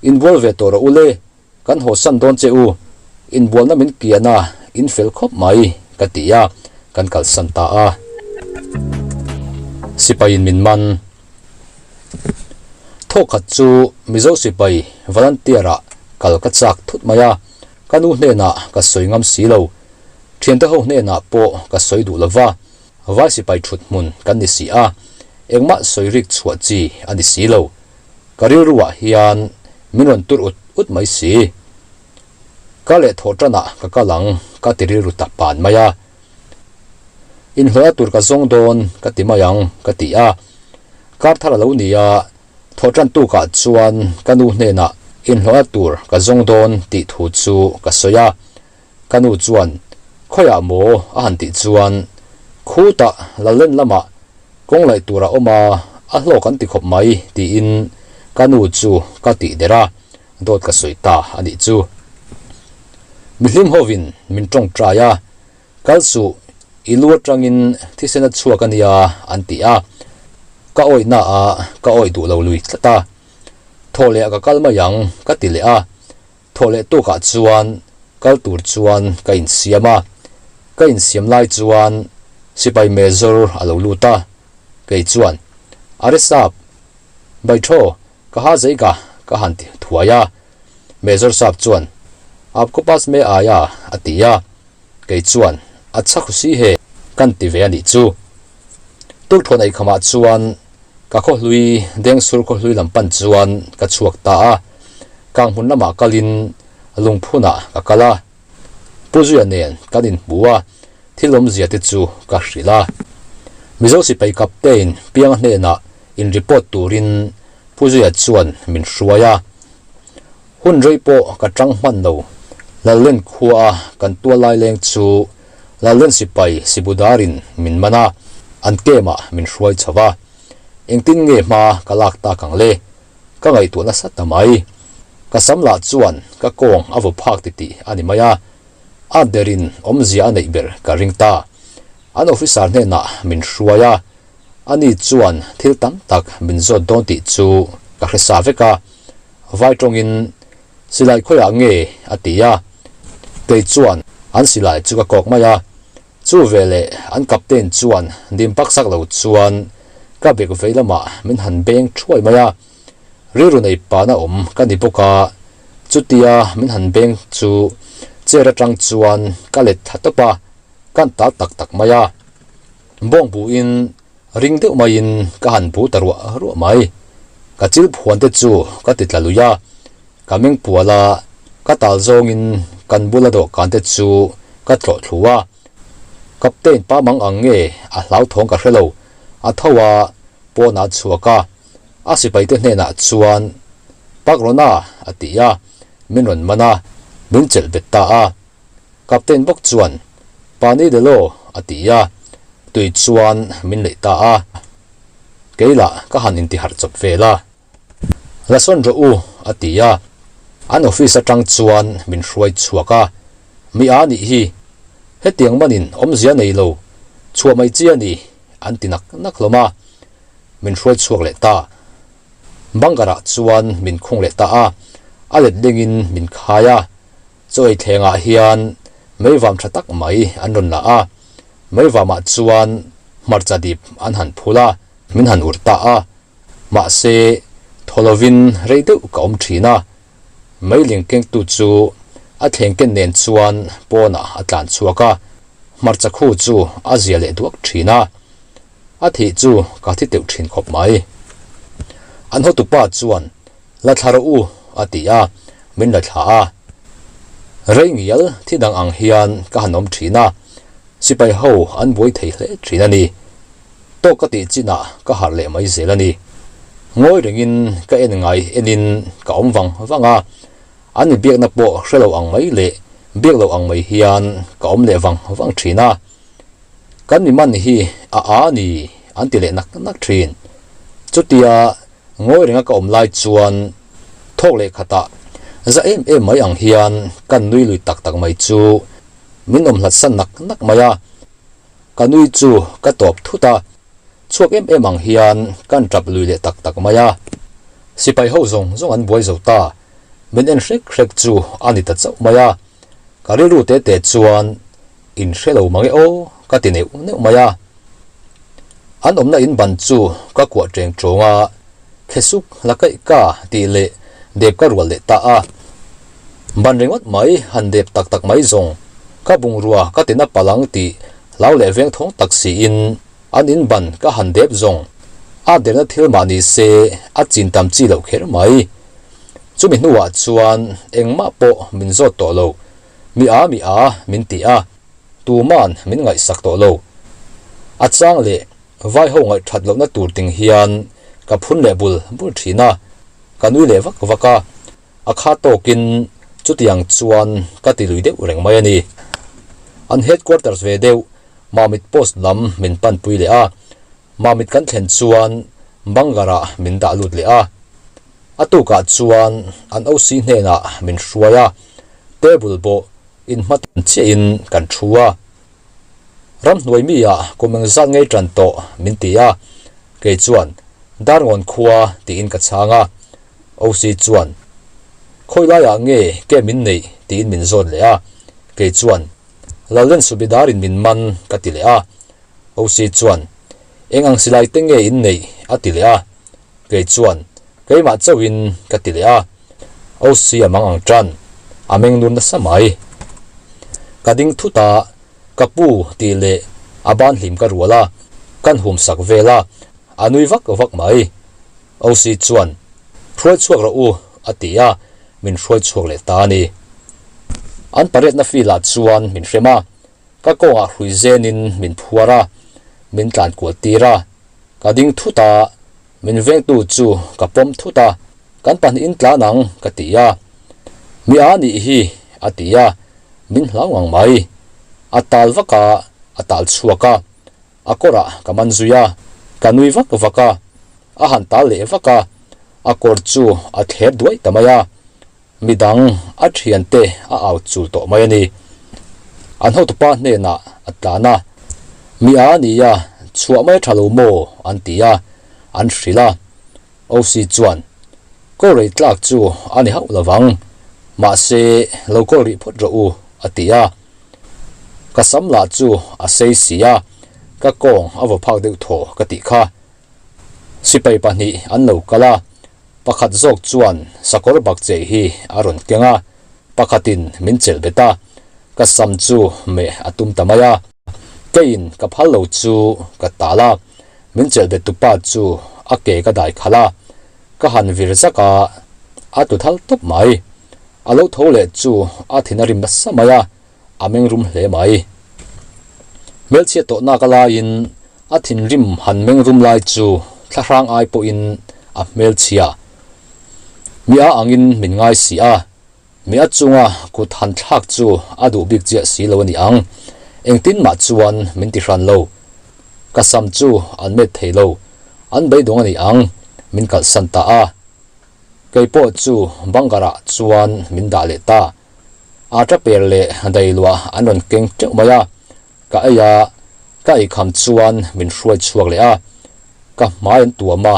inbual ve tawh rawh u le, Kan hawsan dawn che u, inbualna min kian a, in fel khawp mai, ka ti a, kan kalsan ta a. Sipaiin min man. Thawkhat chu Mizo sipai volunteer-ah kal ka chak thut mai a, ka nu hnenah ka sawi ngam si lo. Thiante ho hnenah pawh ka sawi duh lo va, vai sipai thut hmun kan ni si a, engmah sawi rik chhuah chi a ni si lo. Ka rilruah hian min rawn tur ut ut mai si. Ka leh thawh tanah ka kal ang ka ti rilru ta pan mai a. Inhlawhna tur ka zawng dawn ka ti mai ang ka ti a. Kar thar a lo ni a, thawh tan tukah chuan ka nu hnenah inhlawhna tur ka zawng dawn tih thu chu ka sawi a. Ka nu chuan, Khawiah maw? a han tih chuan, Khutah Lallen lamah kawng laih tur a awm a, a hlawk an ti khawp mai tiin ka nu chu ka tih der a, dawt ka sawi ta a nih chu. Mihlim hovin min tawngtai a, Kal suh, i lu atangin thisen a chhuak a nia an ti a, ka awihna ah ka awih duh lo lui tlat a. Thaw leh ah ka kal mai ang ka ti leh a, Thawh leh tukah chuan kal tur chuan ka insiam a, ka insiam lai chuan sipai Major a lo lut a, kei chuan, Are sap, Baithaw, ka ha zei ka, ka han ti thuai a. Major sap chuan, Aapko paas me aaya, a ti a, kei chuan, Acha khusi he, kan ti ve a nih chu. Tukthuan eikhamah chuan Ka khawhlui, Dengsur khawhlui lam pan chuan ka chhuak ta a, kang hmun lamah kalin lungphunah ka kal a. Pu Zuia nen kan inhmu a, thil awmzia te chu ka hrilh a. Mizo sipai captain Pianga hnenah in report turin Pu Zuia chuan min hruai a. Hun rei pawh ka tang hman lo, Lallen khua a kan tual lai leng chu Lallen sipai Sibudarin min man a, an camp ah min hruai chho va. Engtin nge hma ka lak tak ang le? Ka ngaihtuah nasa ta mai. Ka sam lah chuan ka kawng a vaw phak titih a ni mai a, a derin awmzia a neih ber ka ring ta. An officer hnenah min hruai a, ani chuan thil tam tak min zawt dawn tih chu ka hre sa vek a. Vai tawngin, Silai khawiah nge? a ti a. Kei chuan an silai chu ka kawk mai a. Chu veleh an captain chuan dim pak sak lo chuan ka bek vei lamah min han beng thuai mai a. Rilru nei pana awm ka ni bawk a, chutia min han beng chu chair atang chuan ka let thla tawp a, kan tal tak tak mai a. Bawng buin Ring deuh maiin ka han bu ta ruah ruah mai. Ka chil phuan te chu ka ti tla lui a, ka meng pual a, ka tal zawngin kan bula dawhkan te chu ka tlawh thlu a. Captain pa mang ang nge a hlauthawng ka hre lo, a tho a, pawn a chhuak a, a sipai te hnenah chuan Pak Rona a ti a, min rawn man a, min chelh bet ta a. Captain bawk chuan, Pani de law, a ti a, tui chuan min leih ta a. Kei lah ka han intiharh chawp vel a. La sawn rawh u, a ti a. An office atang chuan min hruai chhuak a. Mi a nih hi, hetiang manin awmzia nei lo, chhuah mai chi a ni, an ti nak nak hlawm a. Min hruai chhuak leh ta. Bunker-ah chuan min khung leh ta a, a let lengin min khai a. Chaw ei thlengah hian meivam tha tak mai an rawn la a, meivamah chuan hmarcha dip an han phul a, min han ur ta a, mahse thaw lovin rei deuh ka awm thin a, meiling kengtu chu a thleng ken nen chuan pawnah a tlan chhuak a, hmarcha khu chu a zia leh duak thin a, a thih chu ka thi teuh thin khawp mai. An hotupa chuan La thla rawh u, a ti a, min la thla a. Rei ngial thi dang ang hian ka han awm thin a, sipai ho an buai thei hle thin a ni. Tawk ka tih chinah ka harh leh mai zel a ni. Ngawi rengin ka en ngai enin ka awm vang vang a, an inbiakna pawh hre lo ang mai leh biak lo ang mai hian ka awm leh vang vang thin a. Kan mi man hi a a ni an ti leh nak nak thin. Chutia Ngawi renga ka awm lai chuan thawk leh khatah za em em mai ang hian kan nui lui tak tak mai chu min awm hlat san nak nak mai a, ka nui chu ka tawp thut a, chhuak em em ang hian kan tap lui leh tak tak mai a. Sipai ho zawng zawng an buai zo ta, min en hrek hrek chu a ni ta chauh mai a, ka rilru te te chuan In hre lo mang e aw, ka ti neuh neuh mai a. An awmna in ban chu ka kuah teng tawng a, Khesuk la kaih ka tih leh dep ka rual leh ta a. Ban ringawt mai han dep tak tak mai zawng, ka bungrua ka tina palang tih hlau leh veng thawng tak siin an in ban ka han dep zawng, a derna thil mah ni se a chin tam chi loh kher mai. Chumi hnuah chuan engmah pawh min zawt tawh lo. Mi a mi a min ti a, tuman min ngaihsak tawh lo. A chang leh vai ho ngaihthat lohna tur ting hian ka phun leh bul bul thin a, ka nui leh vak vak a, a kha tawkin chutiang chuan ka ti lui deuh reng mai a ni. An headquarters ve deuh Mamit post lam min panpui leh a, Mamit kan thlen chuan Bangarah min dah lut leh a. A tukah chuan an OC hnenah min hruai a, table bawh inhmatawn chiahin kan thu a. Ramhnuai mi ah kum engzat ngei tan tawh min ti a, kei chuan Darngawn khua tiin ka chhang a. OC chuan Khawi laiah nge ke min neih tiin min zawt leh a, kei chuan Lallen Subidarin min man ka ti leh a. OC chuan, Eng ang silai te nge in neih? a ti leh a. Kei chuan, Keimah chauhin ka ti leh a. OC a mang ang tan, a meng nur nasa mai. Ka ding thut a, Ka pu tih leh a ban hlim ka rual a, kan hum sak vel a, a nui vak vak mai. OC chuan, Hruai chhuak rawh u, a ti a, min hruai chhuak leh ta a ni. An pariatna field ah chuan min hrem a, Ka kawngah hrui zenin min phuar a, min tlan kual tir a. Ka ding thut a, min vengtu chu ka pawm thut a, kan pahnihin tlan ang ka ti a. Mi a nih hi a ti a, min hlau ngang mai. A tal vak a, a tal chhuak a, a kawrah ka man zui a, ka nui vak vak a, a han tal leh vak a, a kawr chu a thler duai ta mai a. Midang a thiante a au chul tawh mai a ni. An hotupa hnenah a tlan a, Mi a nia, chhuah mai tha lo maw? an ti a, an hrilh a. OC chuan, Kaw rei tlak chu a ni hauh lovang, mahse lo kawl rih phawt rawh u, a ti a. Ka sam lah chu a sei si a, ka kawng a vaw phak deuh thaw ka tih kha. Sipai pahnih an lo kal a, pakhat zawk chuan sakawr bak chei hi a rawn keng a, pakhatin min chelh bet a, ka sam chu meh a tum ta mai a. Keiin ka phal lo chu ka tal a, min chelh bet tupa chu a ke ka dai khalh a, ka han vir zak a, a tlu thal tawp mai. A lo tho leh chu a thin a rim nasa mai a, a meng rum hle mai. Hmelchhiat tawh nak a laiin a thinrim han meng rum lai chu thlahrang ai pawhin a hmelchhia. Mi a angin min ngai si a, mi a chunga kut han thlak chu a duh bik chiah si lo a ni ang. Engtin mah chuan min ti hran lo. Ka sam chu an met thei lo, an beidawng a ni ang, min kalhsan ta a. Kei pawh chu bunker-ah chuan min dah leh ta. Ata per leh dailuah an rawn keng teuh mai a, ka ei a, ka eikham chuan min hruai chhuak leh a, ka hmai an tuam a,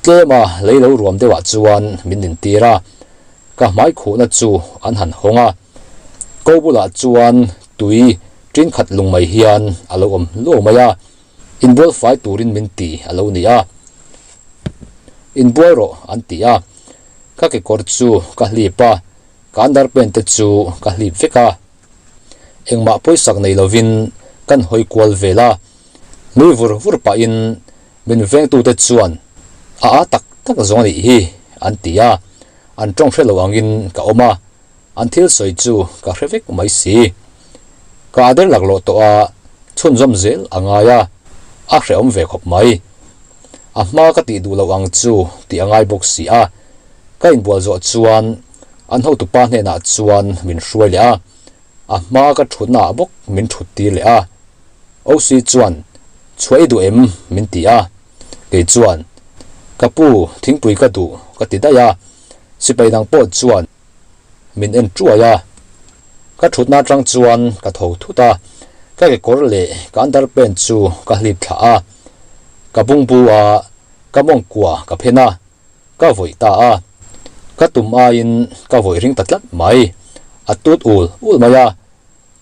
tlem a lei lo ruam deuhah chuan min intir a, ka hmai khuhna chu an han hawng a, ko bulah chuan tui tin khat lung mai hian a lo awm hluau mai a, inbual fai turin min ti a lo ni a, inbual rawh an ti a, ka kekawr chu ka hlip a. Ka underpant te chu ka hlip vek a, engmah pawisak nei lovin kan hawi kual vel a, nui vur vur pahin min vengtute chuan a a tak tak zawng a nih hi an ti a, an tawng hre lo angin ka awm a, an thil sawi chu ka hre vek mai si. Ka a der laklawh tawh a, chhunzawm zel a ngai a, a hrehawm ve khawp mai. A hma ka tih duh loh ang chu tih a ngai bawk si a, Ka inbual zawh chuan an hotupa hnenah chuan min hruai leh a, a hma ka thutna ah bawk min thut tir leh a. OC chuan, Chhuah i duh em? min ti a. Kei chuan, Ka pu, thingpui ka duh ka ti daih a. Sipai dang pawh chuan min en tuai a. Ka thutna atang chuan ka tho thut a, ka kekawr leh ka underpant chu ka hlip thlah a, ka bungbu a, ka mawngkua ka phen a. Ka vawih ta a, ka tum aiin ka vawih ring ta tlat mai. A tut ul ul mai a,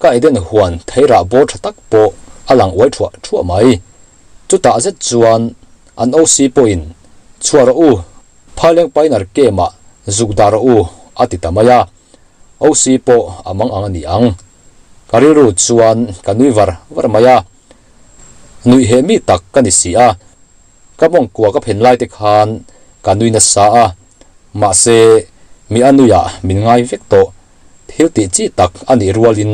ka Eden huan theirah bawr tha tak pawh a lang uai thuah thuah mai. Chutah zet chuan an OC pawhin, Chhuah rawh u, Phaileng Pioneer Camp-ah zuk dah rawh u, a ti ta mai a. OC pawh a mang ang a ni ang. Ka rilru chuan ka nui var var mai a, nuih heh mi tak ka ni si a. Ka mawngkua ka phen lai te khan ka nui nasa a, mahse mi a nuiah min ngai vek tawh. thil tih chi tak a nih rualin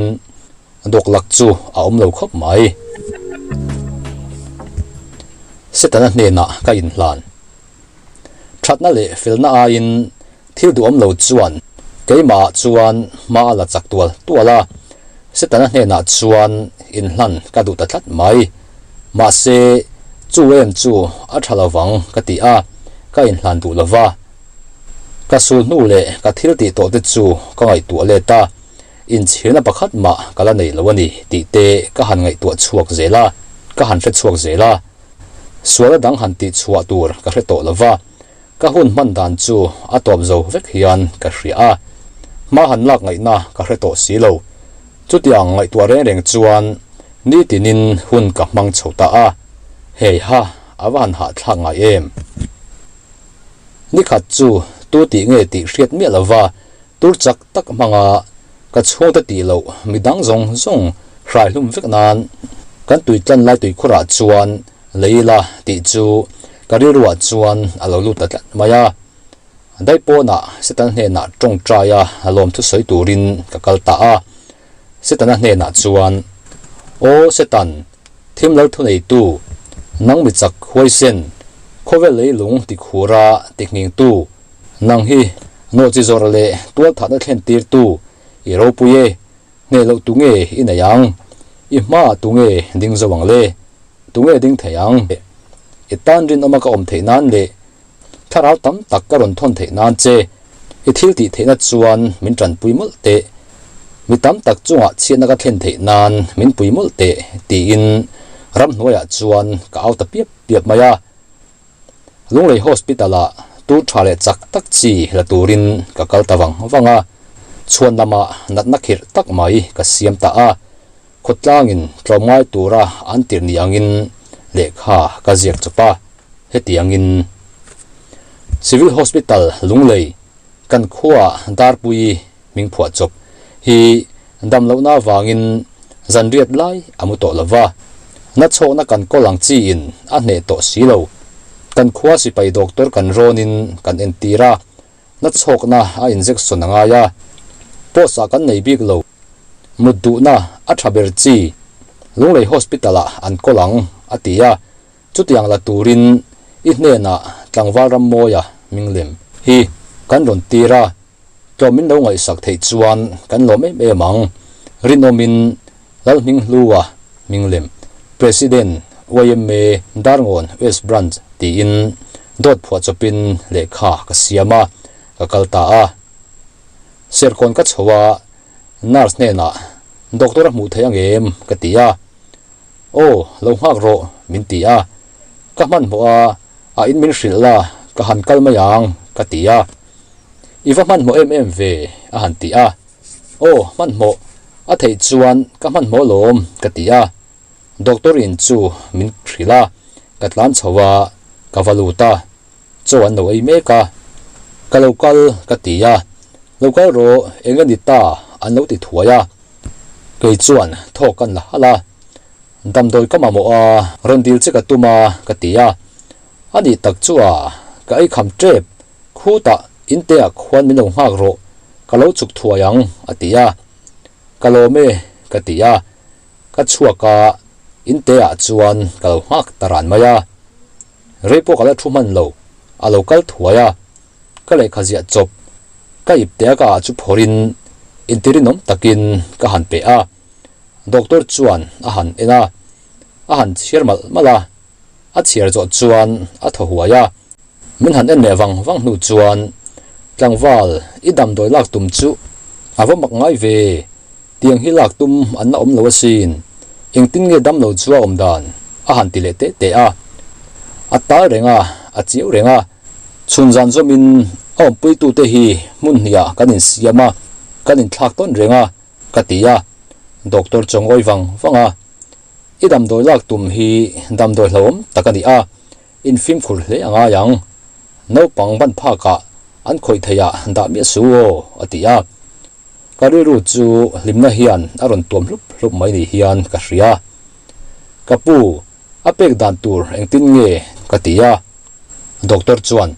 dawklak chu a awm lo khawp mai. Setana hnenah ka inhlan. Thatna leh felna aiin thil duhawm lo chuan keimahah chuan hma a la chak tual tual a, Setana hnenah chuan inhlan ka duh ta tlat mai. Mahse, chu em chu a tha lovang ka ti a, ka inhlan duh lova. Ka sul hnu leh ka thil tih tawh te chu ka ngaihtuah let a, inchhirna pakhat mah ka la nei lo a ni tih te ka han ngaihtuah chhuak zel a, ka han hre chhuak zel a. Suala dang han tih chhuah tur ka hre tawh lo va, ka hun hman dan chu a tawp zo vek hian ka hria a, hma han lak ngaihna ka hre tawh si lo. Chutiang ngaihtuah reng reng chuan nitinin hun ka hmang chho ta a, hei ha a va han hahthlak ngai em? Nikhat chu tu tih nge tih hriat miah lo va, tur chak tak hmanga ka chhungte tih loh midang zawng zawng hrai hlum vek nan kan tui tlan lai tuikhurah chuan lei ila tih chu ka rilruah chuan a lo lut ta tlat mai a. Daipawnah Setana hnenah tawngtaia lawmthu sawi turin ka kal ta a. Setana hnenah chuan, Aw Setan, thim lal thuneitu, nang mi chak huaisen, khawvel leilung tikhura tihnghingtu, Nang hi nawhchi zawrh leh tualthatna thlen tirtu i ropui e, hneh loh tunge i nei ang? I hmaah tunge ding zo ang le? Tunge ding thei ang? I tan rinawma ka awm theih nan leh thlarau tam tak ka rawn thawn theih nan che i thil tih theihna chuan min tanpui mawlh teh. Mi tam tak chungah chhiatna ka thlen theih nan min pui mawlh teh tiin ramhnuaiah chuan ka au ta piap piap mai a. Lunglei Hospital ah tur tha leh chak tak chi la turin ka kal ta vang vang a, chhuan lamah natna khirh tak mai ka siam ta a, khawtlangin tlawmngai tura an tirh ni angin lehkha ka ziak chawp a, hetiangin Civil Hospital Lunglei kan khuaah Darpui hming phuah chawp hi dam lohna avangin zanriat lai a mu tawh lo va, nachhawkna kan kawl ang chiin a hneh tawh si lo. Kan khua sipai doctor kan rawnin kan entir a, nachhawkna a injection a ngai a, post ah kan nei bik lo. Mut duhna a tha ber chi Lunglei Hospital ah an kawl ang a ti a, Chutiang la turin i hnenah tlangval Rammawia hminglem hi kan rawn tir a, tlawm min lo ngaihsak theih chuan kan lawm em em ang. Rinawmin Lalhminghlua hminglem, President yma Darngawn West Branch tiin dawt phuah chawpin lehkha ka siam a, ka kal ta a. Serkawn ka chho a, nurse hnenah doctor a hmuh theih ang em ka ti a. Aw, lo nghak rawh, min ti a. Ka hmanhmawh a, a in min hrilh la, ka han kal mai ang, ka ti a. I va hmanhmawh em em ve, a han ti a. Aw, hmanhmawh, a theih chuan ka hmanhmawh alawm, ka ti a. Doctor in chu min hrilh a, ka tlan chho a, ka va lut a. Chaw an lo ei mek a. Ka lo kal, ka ti a. Lo kal rawh, eng a ni ta, an lo ti thuai a. Kei chuan thawk kan la halh a, Damdawi ka mamawh a, rawn dil che ka tum a, ka ti a. A nih tak chu a, ka ei kham tep, khutah inteah khuan min lo nghak rawh, ka lo chuk thuai ang, a ti a. Ka lawm e, ka ti a. Ka chhuak a, inteah chuan ka lo nghak ta ran mai a. Rei pawh ka la thu hman lo, a lo kal thuai a. Ka lehkha ziah chawp ka ip te a ka ah chu phawrhin intirinawm takin ka han pe a. Doctor chuan a han en a, a han chhiar malh malh a, a chhiar zawh chuan a thaw huai a. Min han en leh vang vang hnu chuan, Tlangval, i damdawi lak tum chu a va mak ngai ve, tiang hi lak tum an la awm lo asin, engtin nge damlo chu a awm dan? a han ti leh teh teh a. A tal reng a, a chiau reng a. Chhun zan zawmin a awmpuitute hi hmun hniah kan insiam a, kan inthlak tawn reng a, ka ti a. Doctor chu a ngawi vang vang a, I damdawi lak tum hi damdawi hlauhawm tak a ni a, infimkhur hle a ngai ang. Naupang ban phakah an khawih theihah dah miah su aw, a ti a. Ka rilru chu hlimna hian a rawn tuam hlup hlup mai ni hian ka hria. Ka pu, a pek dan tur engtin nge? ka ti a. Doctor chuan,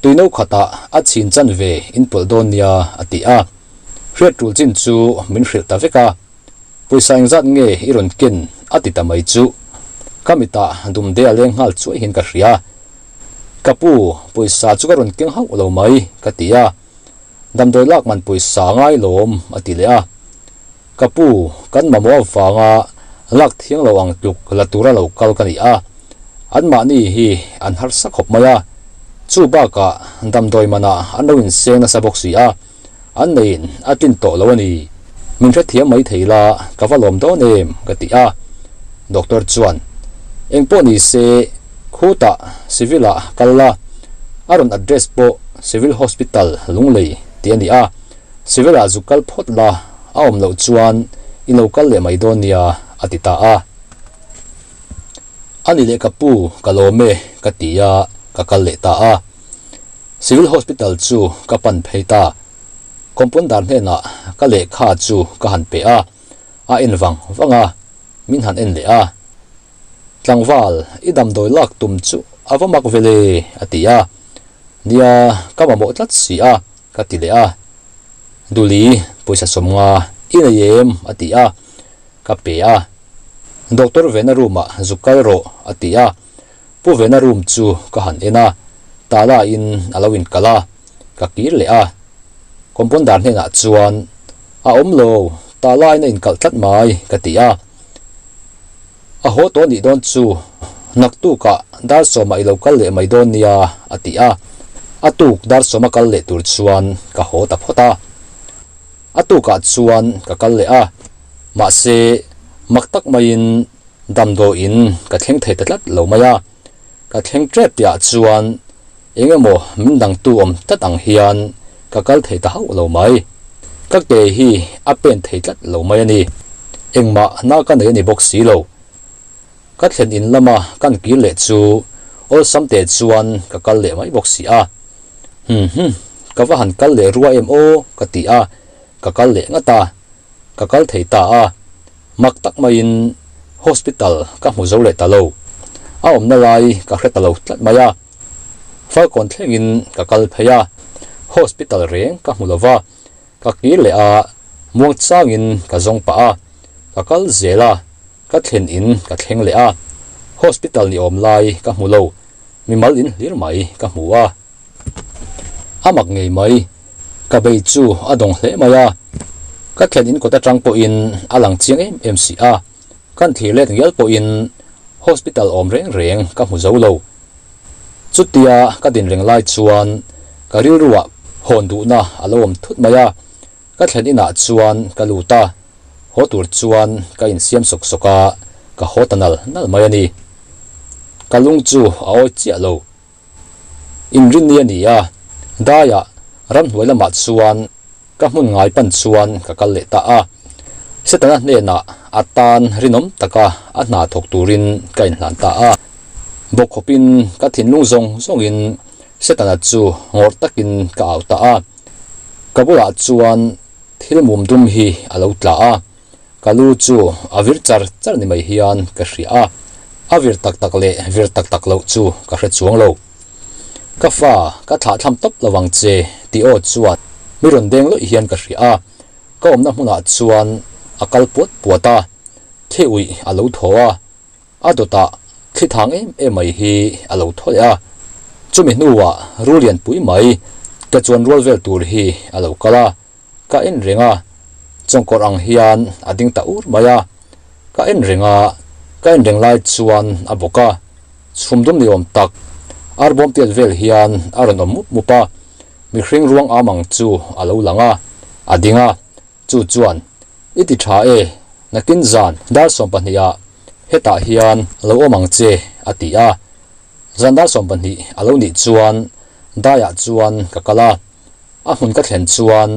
Tui no khatah a chhin chan ve in pawlh dawn nia, a ti a. Hriat tul chin chu min hrilh ta vek a, pawisa engzat nge i rawn ken a ti ta mai chu ka mitah dumde a leng nghal chuai hian ka hria. Ka pu, pawisa chu ka rawn keng hauh lo mai ka ti a, damdawi lak man pawisa ngai lawm a ti leh a. Ka pu, kan mamawh avanga lak thiang lo ang tluk la tura lo kal ka ni a, anmahni hi an harsa khawp mai a, chu bakah damdawi manah an lo inseng nasa bawk si a, an neiin a tlin tawh lo a ni. Min hrethiam mai thei la, ka va lawm dawn em? ka ti a. Doctor chuan, Engpawh ni se, khutah Civil-ah kal la, a rawn address pawh Civil Hospital Lunglei tih a ni a, Civil-ah zuk kal phawt la, a awm loh chuan i lo kal leh mai dawn nia, a ti ta a. A ni leh ka pu, ka lawm e, ka ti a, ka kal leh ta a. Civil Hospital chu ka pan phei ta. Compounder hnenah ka lehkha chu ka han pe a, a en vang vang a, min han en leh a. Tlangval, i damdawi lak tum chu a va mak ve le, a ti a. Nia, ka mamawh tlat si a, ka ti leh a. Duli, pawisa sawmnga i nei em? a ti a. Ka pe a. Doctor Vena room-ah zuk kal rawh, a ti a. Pu Vena room chu ka han en a, tala in a lo inkalh a, ka kir leh a. Compounder hnenah chuan, A awm lo, tala in a inkalh tlat mai, ka ti a. A haw tawh nih dawn chu, naktukah dar sawmah i lo kal leh mai dawn nia, a ti a. A tuk dar sawma kal leh tur chuan ka haw ta phawt a. A tukah chuan ka kal leh a, mahse mak tak maiin damdawiin ka thleng thei ta tlat lo mai a. Ka thleng tep tihah chuan eng emaw min dangtu awm tlat ang hian ka kal thei ta hauh lo mai. Ka ke hi a pen thei tlat lo mai a ni. Engmah na ka nei a ni bawk si lo. Ka thlen in lama kan kir leh chu awlsam teh chuan ka kal leh mai bawk si a. Hum hum, ka va han kal leh rua em aw ka ti a, ka kal leh ngat a. Ka kal thei ta a. Mak tak maiin hospital ka hmu zo leh ta lo. A awmna lai ka hre ta lo tlat mai a. Falkawn thlengin ka kal phei a, hospital reng ka hmu lo va. Ka kir leh a, muang changin ka zawng pah a, ka kal zel a, ka thlen in ka thleng leh a. Hospital ni awm lai ka hmu lo, mimal in hlir mai ka hmu a. A mak ngei mai, ka bei chu a dawng hle mai a, ka thlen in kawt atang pawhin a lang chiang em em si a, kan thlir let ngial pawhin hospital awm reng reng ka hmu zo lo. Chutia ka din reng lai chuan ka rilruah hawn duhna a lo awm thut mai a, ka thlen inah chuan ka lut a, haw tur chuan ka insiam sawk sawk a, ka haw ta nal nal mai a ni. Ka lung chu a awi chiah lo. Inrinni a ni a, daiah ramhnuai lamah chuan ka hmun ngai pan chuan ka kal leh ta a. Setana hnenah a tan rinawm taka a hna thawk turin ka inhlan ta a. Bawkkhawpin ka thinlung zawng zawngin Setana chu ngawrh takin ka au ta a. Ka bulah chuan thil mum dum hi a lo tla a. Ka lu chu a vir char char ni mai hian ka hria a, a vir tak tak leh vir tak tak loh chu ka hre chuang lo. Ka fa, ka thlah thlam tawp lo vang che tih aw chuan mi rawn deng lawih hian ka hria a, ka awmna hmunah chuan a kal puat puat a, thli uih a lo thaw a, A dawtah thli thang em em mai hi a lo thaw leh a, chumi hnuah rul lianpui mai ke chuan rual vel tur hi a lo kal a, Ka en reng a, chawngkawrh ang hian a ding ta ur mai a. Ka en reng a, ka en reng lai chuan a bawk a, chhum dum ni awm tak, arbawm tiat vel hian a rawn awm mup mup a. Mihring ruang am ang chu a lo lang a, a ding a, chu chuan, I ti tha e, nakin zan dar 12 ah hetah hian lo awm ang che, a ti a. Zan dar 12 a lo nih chuan daiah chuan ka kal a. A hmun ka thlen chuan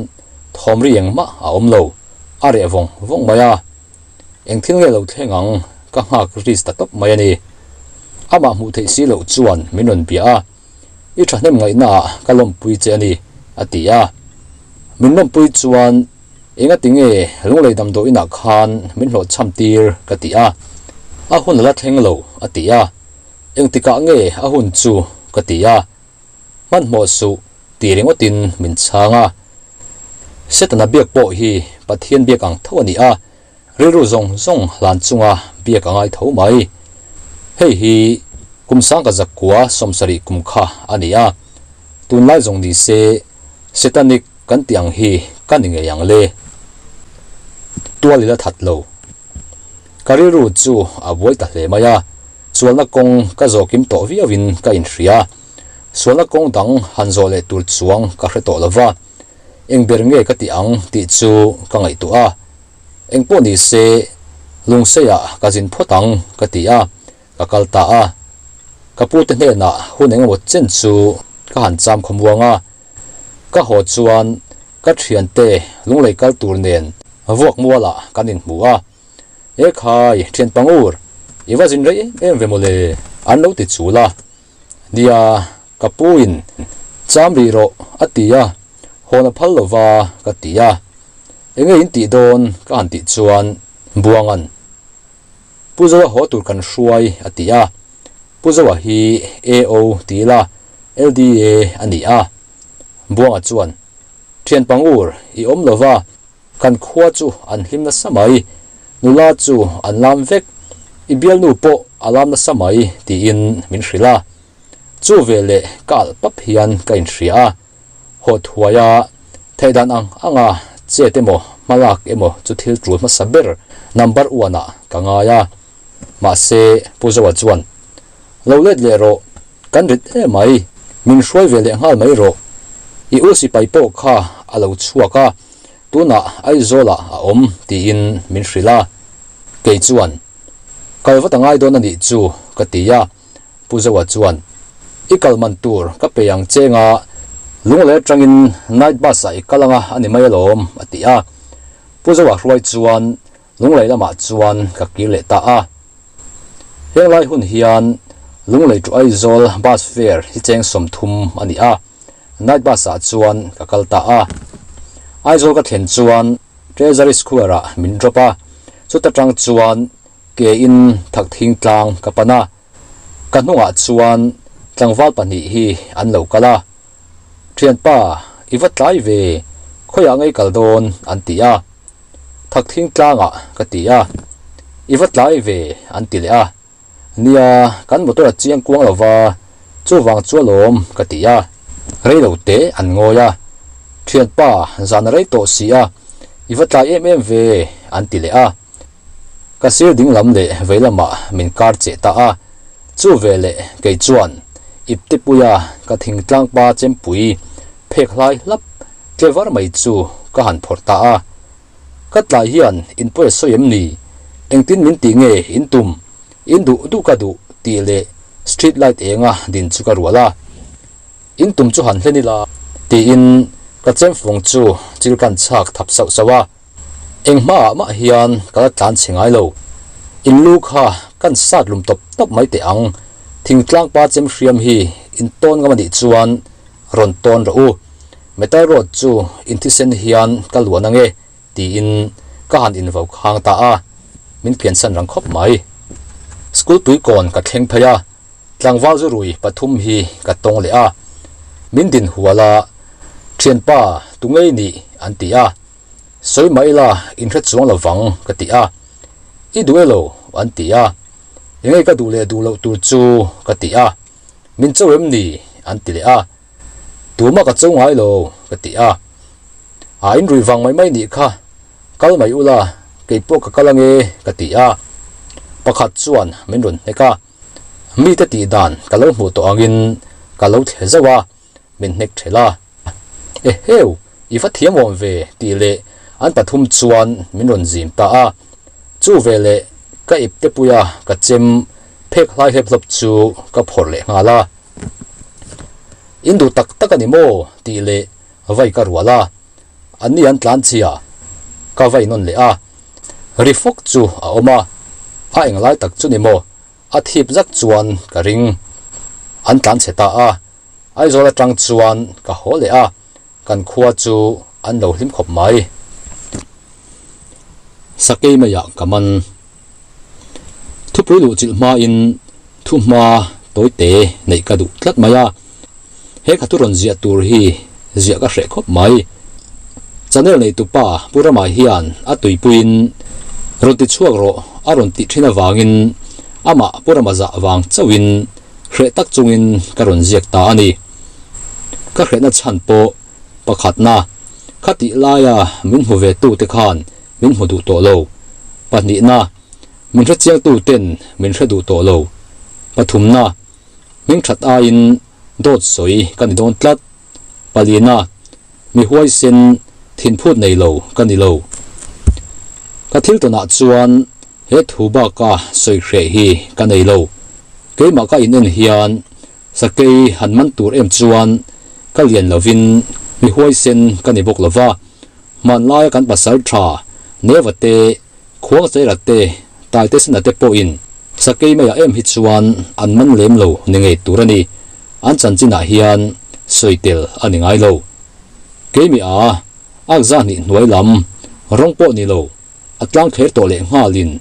thawm ri engmah a awm lo, a reh vawng vawng mai a. Eng thil nge lo thleng ang ka nghak ris ta tawp mai a ni. Amah hmuh theih si loh chuan min rawn bia a, I thahnem ngaihnaah ka lawmpui che a ni, a ti a. Min lawmpui chuan engati nge lunglei damdawi inah khan min hlawhchham tir ka ti a. A hun a la thleng lo, a ti a. Engtikah nge a hun chu ka ti a. Hmanhmawh suh tih ringawtin min chhang a. Setana biak pawh hi Pathian biak ang tho a ni a, rilru zawng zawng hlan chunga biak a ngai tho mai. Hei hi kum sangka zakua sawmsarih kum kha a ni a, tunlai zawng ni se Setanic kan tih ang hi ka ni ngei ang le. Tual ila that lo. Ka rilru chu a buai ta hle mai a, sualna kawng ka zawhkim tawh viauin ka inhria. Sualna kawng dang han zawh leh tur chuang ka hre tawh lo va, eng ber nge ka tih ang tih chu ka ngaihtuah a. Eng pawh ni se, lungseiah ka zin phawt ang ka ti a, ka kal ta a. Ka pute hnenah hun engemaw chen chu ka han cham khawmuang a, Ka haw chuan ka thiante lunglei kal tur nen vuak mualah kan inhmu a, E khai, thian pangur, i va zin rei em em ve mawle, an lo ti chul a. Nia, ka pu in cham rih rawh a ti a, hawn a phal lova ka ti a. Enge in tih dawn ka han tih chuan Buanga'n, Pu Zoa haw tur kan hruai a ti a, Pu Zoa hi AO ti ila LDA a ni a, Buanga chuan, Thian Pangur, i awm lo va, kan khua chu an hlim nasa mai, nula chu an lam vek, i bialnu pawh a lam nasa mai, tiin min hrilh a. Chu veleh ka alh pap hian ka inhria a, haw thuai a, theih dan ang anga chet emaw hmalak emaw chu thil tul hmasa ber number one ah ka ngai a. Mahse, Pu Zoa chuan, Lo let leh rawh, kan rit em mai, min hruai ve leh nghal mai rawh. I u sipai pawh kha a lo chhuak a, tunah Aizawlah a awm tiin min hrilh a. Kei chuan, Kal vat a ngai dawn a nih chu, ka ti a. Pu Zoa chuan, I kal man tur ka pe ang che nga, lunglei atangin night bus ah i kal anga a ni mai alawm, a ti a. Pu Zoa hruai chuan Lunglei lamah chuan ka kir leh ta a. Heng lai hun hian Lunglei to Aizawl bus fare hi cheng 30 a ni a, night bus ah chuan ka kal ta a. Aizawl ka thlen chuan Treasury Square ah min drop a, chuta tang chuan ke in Thakthing tlang ka pan a. Ka hnungah chuan tlangval pahnih hi an lo kal a, Thianpa, i va tlai ve, khawiah ngei kal dawn? an ti a. Thakthing tlangah ka ti a, I va tlai ve an ti leh a, Nia, kan motor a chiang kuang lo va, chuvang chu alawm ka ti a. Rei lo te an ngawi a, Thianpa, zan a rei tawh si a, i va tlai em em ve an ti leh a. Ka sir ding lam leh vei lamah min kar cheh ta a, chu veleh kei chuan iptepuia ka thingtlangpa chempui phek hlai hlap Tlevar mai chu ka han phawrh ta a, Ka tlai hian in pawi a sawi em ni? Engtin min tih nge in tum? In duh duh ka duh tih leh street light enga din chu ka rual a. In tum chu han hlen ila tiin ka chemfung chu chil kan chhak thap sauh sauh a. Eng hmaah mah hian ka la tlan chhe ngai lo. In lu kha kan sat lum tawp tawp mai teh ang. Thingtlang pa chem hriam hi in tawn ngam a nih chuan rawn tawn rawh u. Metal rod chu in thisen hian ka luan ange tiin ka han invo khang ta a, min kiansan rang khawp mai. School tuikawn ka thleng phei a, tlangval zu rui pathum hi ka tawng leh a, min din hual a, Thianpa, tu ngei nih? an ti a, Sawi mai la, in hre chuang lo vang ka ti a, I duh elo? an ti a, Engei ka duh leh duh loh tur chu ka ti a, Min cho em ni? an ti leh a. Tuma ka cho ngai lo, ka ti a. A inrui vang mai mai nih kha, kal mai ula, kei pawh ka kal ange, ka ti a. Pakhat chuan min rawn hnek a, mite tih dan ka lo hmuh tawh angin ka lo thle zauh a, min hnek ṭhelh a. Eheu, i va thiam awm ve, tih leh an pathum chuan min rawn zim ta a. Chu veleh ka ipte puia ka chem phek hlai hlep hlawp chu ka phawrh leh nghal a. In duh tak tak a ni maw? tih leh vai ka rual a, an ni an tlan chhia ka vai nawn leh a, ri fawk chu a awm a, a englai tak chu ni maw? A thip zak chuan ka ring. An tlan chhe ta a, Aizawl atang chuan ka haw leh a, kan khua chu an lo hlim khawp mai. Sakei maiah ka man. Thupui luh chilh hmain thu hma tawite neih ka duh tlat mai a, he kha thu rawn ziah tur hi ziah ka hreh khawp mai. Channel neitupa Pu Rama hian a tuipuiin rawn ti chhuak rawh a rawn tih thin avangin amah Pu Rama zah vang chauhin hreh tak chungin ka rawn ziak ta a ni. Ka hrehna chhan pawh pakhatna, khatih laia min hmu ve tute khan min hmu duh tawh lo. Pahnihna, min hrechiangtu ten min hre duh tawh lo. Pathumna, hming that aiin dawt sawi ka ni dawn tlat. Palina, mi huaisen thinphut nei lo ka ni lo. Ka thil tawnah chuan he thu baka sawi hreh hi ka nei lo. Keimah ka in en hian Sakei han man tur em chuan ka lian lovin mi huaisen ka ni bawk lova, hmanlaia kan pasal tha Neva te, Khuangchaira te, Taitesena te pawhin sakei maiah em hi chuan an man lem lo ni ngei tur a ni, an chanchinah hian sawi tel a ni ngai lo. Keimi a, Akza hnih hnuai lam rawng pawh ni lo, A tlang kher tawh leh nghalin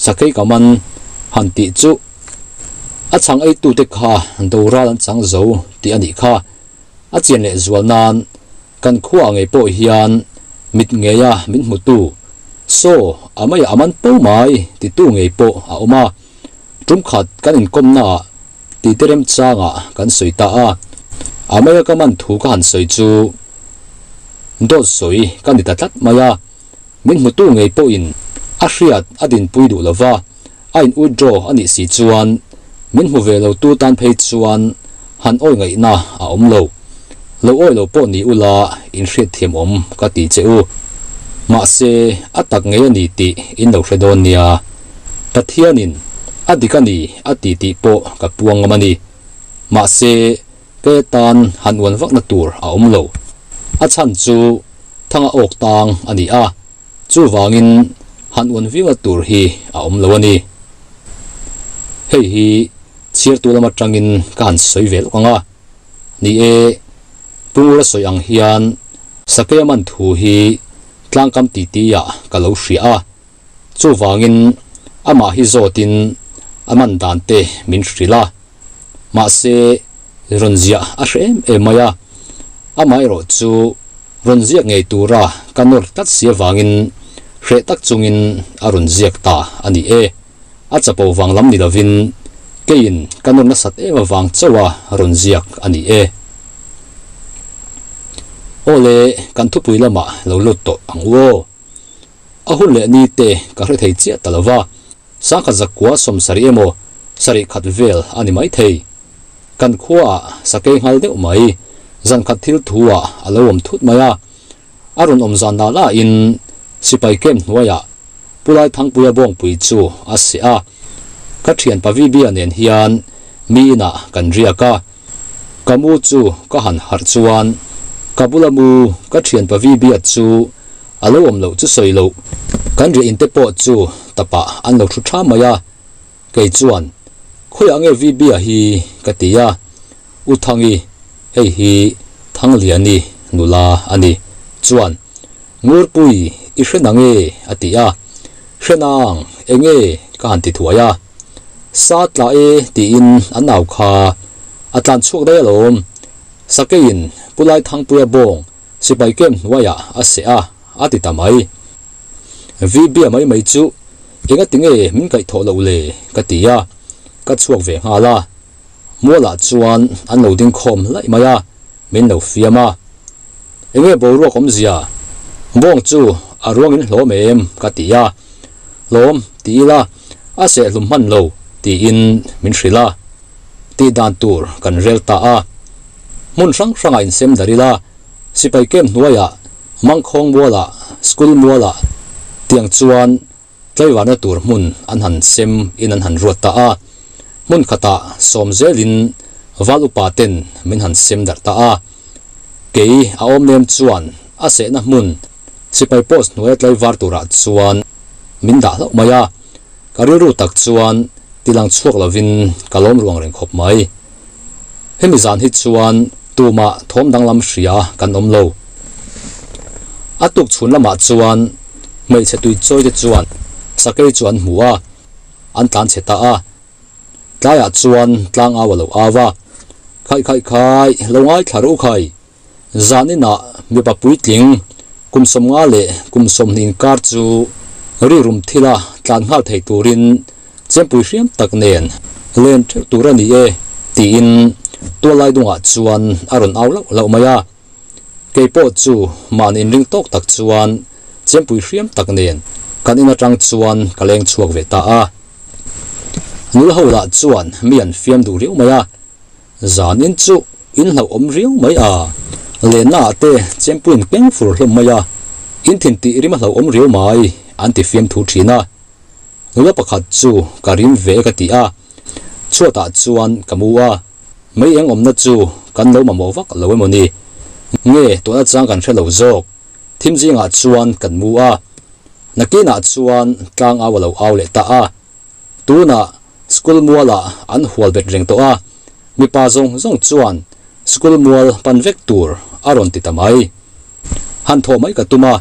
sakei ka man han tih chu a chhang eitute kha doral an chang zo tih a nih kha. A chian leh zual nan kan khuaah ngei pawh hian mit ngeia min hmutu saw a maiah a man po mai titu ngei pawh a awm a. Tum khat kan inkawmnaah tih te remchangah kan sawi ta a. A maia ka man thu ka han sawi chu dawt sawi ka ni ta tlat mai a. Min hmutu ngei pawhin a hriat a dinpui duh lova, a in withdraw a nih si chuan min hmu ve lo tu tan phei chuan han awi ngaihna a awm lo. Lo awi lo pawh ni ula in hriat thiam awm ka ti che u. Mahse a tak ngei a ni tih in lo hre dawn nia. Pathianin a dik a ni a ti tih pawh ka puang ngam a ni. Mahse Ke tan han uan vakna tur a awm lo. A chhan chu thanga awk tang a ni a, chuvangin han uan viauna tur hi a awm lo a ni. Hei hi chhiartu lam atangin ka han sawi ve lawk ang a, ni e, Pu Ngura sawi ang hian Sakei a man thu hi tlangkam titi-ah ka lo hria a, chuvangin amah hi zawtin a man dan te min hrilh a. Mahse, rawn ziah a hre em em mai a, amaherawh chu rawn ziak ngei tura ka nawr tlat si avangin hreh tak chungin a rawn ziak ta a ni e. A chapo vang lam ni lovin keiin ka nawr nasat em avang chauha rawn ziak a ni e. Awle, kan thupui lamah lo lut tawh ang u aw. A hun leh ni te ka hre thei chiah ta lova. Sangkhat zakua sawmsarih emaw sarih khat vel a ni maithei. Kan khuaah sakei nghal deuh mai, zan khat thil thu-ah a lo awm thut mai a. A rawn awm zan lah lahin sipai camp hnuaiah Pu Laithangpuia bawngpui chu a seh a. Ka thian Pavibia nen hian mi inah kan riak a. Ka mu chu ka han harh chuan ka bula mu ka thian Pavibia chu A lo awm loh chu sawi loh. Kan riah in te pawh chu tapah an lo thu tha mai a. Kei chuan, Khawiah nge VB-a hi? ka ti a. U Thangi, hei hi Thangliani nula a ni. Chuan, Ngurpui, i hre na nge? a ti a. Hre nang, enge? ka han ti thuai a. Sa tla e tiin an au kha a tlan chhuak daih alawm. Sakeiin Pu Laithangpuia bawng Sipai camp hnuaiah a seh a, a ti ta mai. VB-a mai mai chu enga ti nge min kaih thawh loh le? ka ti a, ka chhuak ve nghal a. Mualah chuan an lo ding khawm hlaih mai a, min lo fiam a. Enge boruak awmzia? Bawng chu a ruangin hlawm em? ka ti a. Hlawm ti ila a seh hlum hman lo tiin min hrilh a. Tih dan tur kan rel ta a. Hmun hrang hrangah insem dar ila, sipai camp hnuaiah, Mangkhawng mualah, school mualah tiang chuan tlaivarna tur hmun an han sem in an han ruat ta a. Hmun khatah sawm zelin val upa ten min han sem darh ta a. Kei a awm nem chuan a sehna hmun sipai post hnuaia tlaivar turah chuan min dah hlauh mai a. Ka rilru tak chuan tilang chhuak lovin ka lawm ruang reng khawp mai. Hemi zan hi chuan tumah thawm danglam hria kan awm lo. A tuk chhun lamah chuan hmeichhe tui chawi te chuan sakei chu an hmu a, an tlan chhe ta a. Tlaiah chuan tlang au a lo au a, Khaih khaih khai, lo ngaithla ru khai. Zan inah mipa puitling Kum 50 leh kum 20 inkar chu ri rum thila tlan nghal thei turin chempui hriam tak nen len theuh tur a ni e tiin tuallai dungah chuan a rawn au lauh lauh mai a. Kei pawh chu mahni inring tawk tak chuan chempui hriam tak nen kan in atang chuan ka leng chhuak ve ta a. Nula ho lah chuan mi an fiam duh riau mai a, zan in chu in hlauhawm riau mai a, lenna ah te chempui in keng fur hlawm mai a, in thin tih rim a hlauhawm riau mai an ti fiam thu thin a. Nula pakhat chu ka rim ve ka ti a, chhuatah chuan ka mu a. Mei eng awmna chu kan lo mamawh vak lo emaw ni? Nge tuna chang kan hre lo zawk? Thim zingah chuan kan mu a, nakinah chuan tlang au a lo au leh ta a. Tunah school mualah an hual bet reng tawh a, mipa zawng zawng chuan school mual pan vek tur a rawn ti ta mai. Han thawh mai ka tum a,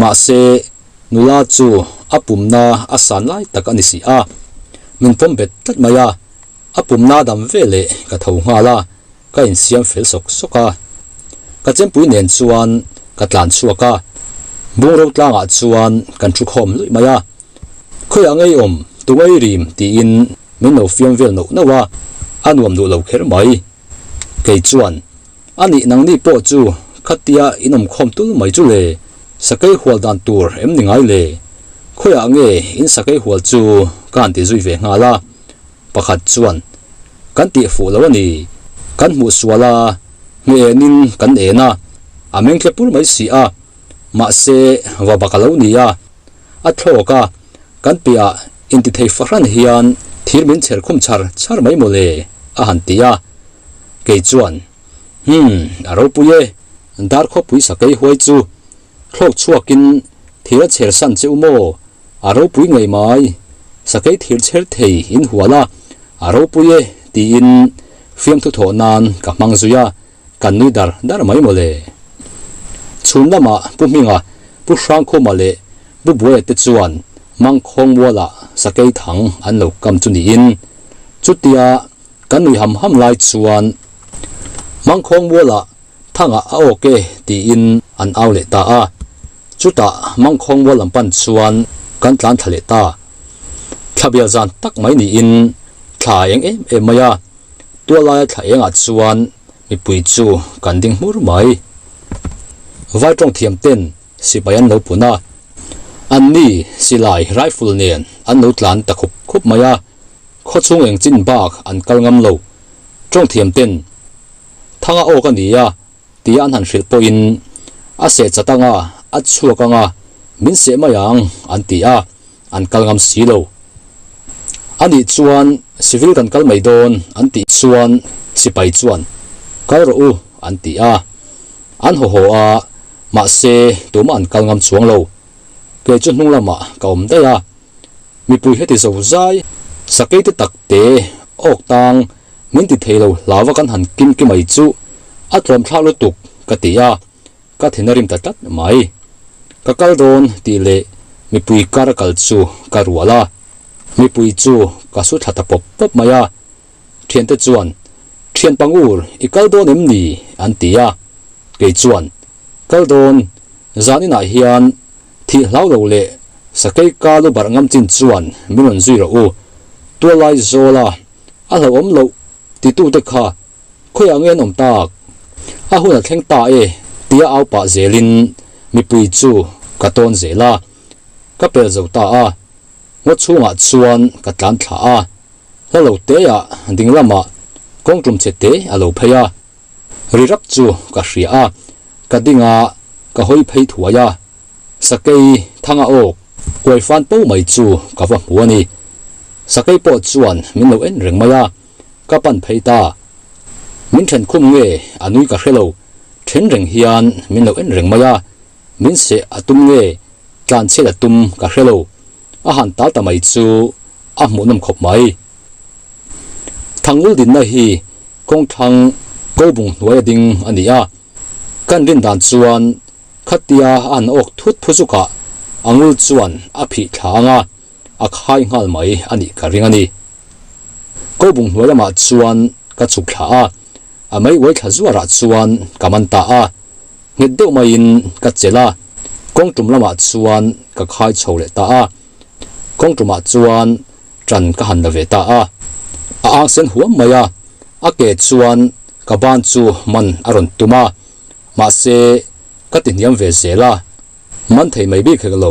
mahse nula chu a pumna a san lai tak a ni si a, min pawm bet tlat mai a. A pumna dam ve leh ka tho nghal a, ka insiam fel sawk sawk a. Ka chempui nen chuan ka tlan chhuak a, bungraw tlangah chuan kan thu khawm luih mai a. Khawiah ngei awm, tu ngei rim tiin min lo fiam vel nauh nauh a, a nuam duh lo kher mai. Kei chuan, A nih nangni pawh chu khatia in awm khawm tul mai chu le, sakei hual dan tur em ni ngai le? Khawiah nge in sakei hual chu ka han ti zui ve nghal a. Pakhat chuan, Kan tih fuh lo a ni, kan hmuh sual a, hmeh enin kan en a, a meng tle pur mai si a, mahse va bak a lo ni a, a thlawk a, kan piahah intithei fahran hian thir min chher khum char char mai maw le, a han ti a. Kei chuan, Hum, a ropui e, Darkhawpui sakei huai chu Thlawk chhuakin thir a chher san che u maw? A ropui ngei mai, sakei thir chher thei in hual a, a ropui e tiin fiamthu thawh nan ka hmang zui a, kan nui dar dar mai mawle. Chhun lamah Pu Hminga, Pu Hrangkhuma leh Pu Buaia te chuan Mangkhawng mualah sakei thang an lo kam chu niin chutia kan nui ham ham lai chuan Mangkhawng mualah Thangah a awk e tiin an au leh ta a, chutah Mangkhawng mual lam pan chuan kan tlan thla leh ta. Thla bial zan tak mai niin thla a eng em em mai a, tualaia thla engah chuan mipui chu kan ding hmur mai. Vai tawng thiam ten sipai an lo pun a, anni silai rifle nen an lo tlan ta khup khup mai a, khawchhung eng chin bak an kal ngam lo. Tawng thiam ten Thanga awk a ni a, tia an han hrilh pawhin, A seh chat anga, a chhuak anga, min seh mai ang, an ti a, an kal ngam si lo. A nih chuan civil kan kal mai dawn, an tih chuan sipai chuan, Kal rawh u, an ti a. An haw haw a, mahse tumah an kal ngam chuang lo. Kei chu hnung lamah ka awm daih a. Mipui heti zo zai, sakei te tak te, awk tang, Min ti thei lo hlauva kan han kim ki mai chu a tlawm thlak lutuk ka ti a, ka thin a rim ta tlat mai. Ka kal dawn tih leh mipui kar a kal chu ka rual a, mipui chu ka su thla ta pawp pawp mai a. Thiante chuan, Thian Pangur, i kal dawn em ni? an ti a. Kei chuan, Kal dawn, zan inah hian thih hlau lo leh sakei ka lu barh ngam chin chuan min rawn zui rawh u, tualai zawla A hlauhawm loh titute kha khawiah nge an awm tak? A hun a thleng ta e tia au pah zelin mipui chu ka tawn zel a, ka pel zo ta a, ngaw chhungah chuan ka tlan thla a, hla lo teah ding lamah kawng tum chhe te a lo phei a, ri rap chu ka hria a, ka ding a, ka hawi phei thuai a. Sakei thanga awk uai fan po mai chu ka va hmu a ni. Sakei pawh chuan min lo en reng mai a, ka pan phei ta. Min then khum nge a nui ka hre lo, then reng hian min lo en reng mai a, min seh a tum nge tlan chhiat a tum ka hre lo. A han tal ta mai chu a hmuhnawm khawp mai. Thangul dinna hi kawngthlang kobung hnuaia ding a ni a, kan rin dan chuan Khatia a han awk thut phu zukah a ngul chuan a phih thla ang a, a khai nghal mai a nih ka ring a ni. Kobung hnuai lamah chuan ka chhuk thla a, a mei uai thla zuarah chuan ka man ta a. Nghet deuh maiin ka chelh a, kawng tum lamah chuan ka khai chho leh ta a. Kawng tumah chuan ṭan ka han la ve ta a. A ang sen huam mai a, a ke chuan ka ban chu man a rawn tum a, mahse ka ti hniam ve zel a. Man thei mai bik hek lo,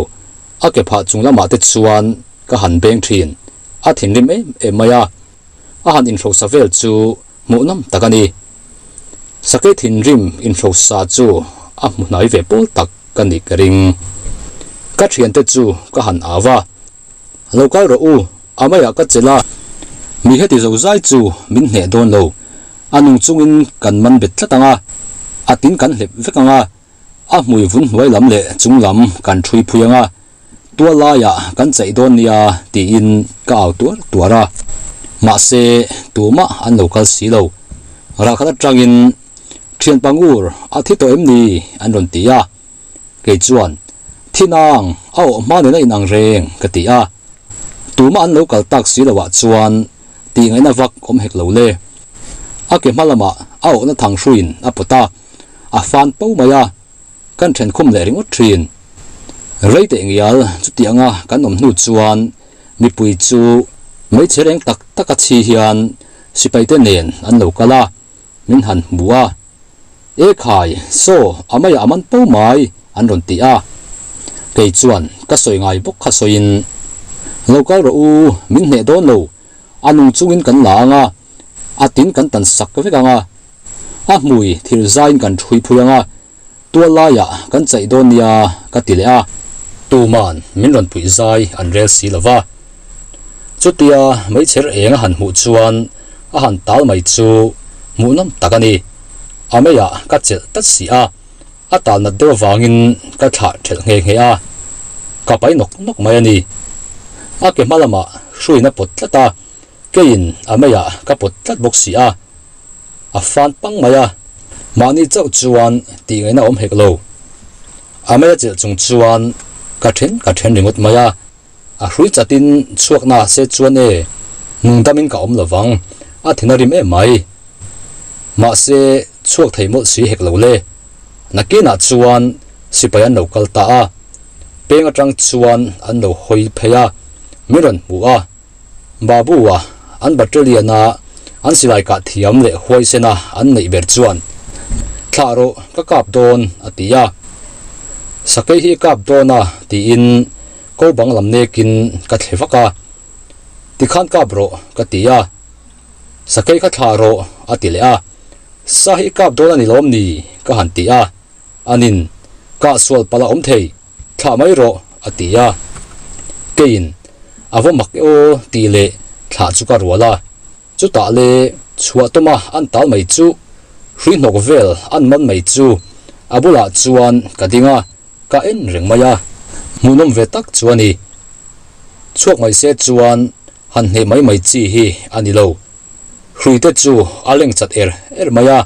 a ke phah chung lamah te chuan ka han beng ṭhin, a thinrim em em mai a. A han inhrosa vel chu hmuhnawm tak a ni. Sakei thinrim inhrosa chu a hmu hnai ve pawl tak ka nih ka ring. Ka thiante chu ka han au a, Lo kal rawh u, a maiah ka chelh a, mi heti zo zai chu min hneh dawn lo, a nung chungin kan man bet tlat ang a, a tin kan hlep vek ang a, a hmui vun hnuai lam leh chung lam kan ṭhui phui ang a, Tual laiah kan chaih dawn nia tiin ka au tuar tuar a, mahse tumah an lo kal si lo. Ralkhat atangin Thian Pangur a thi tawh em ni? an rawn ti a, kei chuan Thi nang, a awh hma nena inang reng ka ti a, tumah an lo kal tak si loah chuan tih ngaihna vak awm hek lo le. A ke hma lamah a awhna thang hruiin a pawt a, a fan po mai a. Kan then khum leh ringawt thin. Rei teh ngial chutianga kan awm hnu chuan mipui chu hmeichhe reng tak tak a chhi hian sipaite nen an lo kal a, min han hmu a. E khai, saw, a maiah a man po mai, an rawn ti a. Kei chuan ka sawi ngai bawk kha sawiin, Lo kal rawh u, min hneh dawn lo, a nung chungin kan la ang a, a tin kan tan sak vek ang a. A hmui thil zaiin kan ṭhui phui ang a, tual laiah kan chaih dawn nia ka ti leh a. Tuman min rawn puih zai an rel si lo va. Chutia meichher eng a han hmuh chuan a han tal mai chu hmuhnawm tak a ni. A meiah ka chelh tlat si a, a tal nat deuh avangin ka thlah ṭhelh nghe nghe a, ka pai nawk nawk mai a ni. A ke hma lamah hruiin a pawt tlat a. Keiin a meiah ka pawt tlat bawk si a, a fan pang mai a, mahni chauh chuan tih ngaihna awm hek lo. A mei a chelh chung chuan ka then ka then ringawt mai a, a hrui chatin chhuakna se chuan e, nungdamin ka awm lovang, a thin a rim em mai. Mahse, chhuak thei mawlh si hek lo le. Nakinah chuan sipai an lo kal ta a, peng atang chuan an lo hawi phei a, min rawn hmu a. Babu-a an battalion-a an silai kah thiam leh huaisena an neih ber chuan, Thlah rawh, ka kap dawn, a ti a. Sakei hi i kap dawn a, tiin ko bang lam nekin ka thle vak a. Tikhan kap rawh, ka ti a. Sakei kha thlah rawh, a ti leh a. Sa hi i kap dawn a ni lawm ni? ka han ti a. Anin, Kah sual palh a awm thei. Thlah mai rawh, a ti a. Keiin, A va mak e aw, tih leh thlah chu ka rual a. Chutah le chhuah tawma an tal mai chu, hrui hnawk vel an man mai chu a bulah chuan ka ding a, ka en reng mai a. Hmuhnawm ve tak chu a ni. Chhuak mai se chuan han hneh mai mai chi hi a ni lo. Hrui te chu a leng chat er er mai a.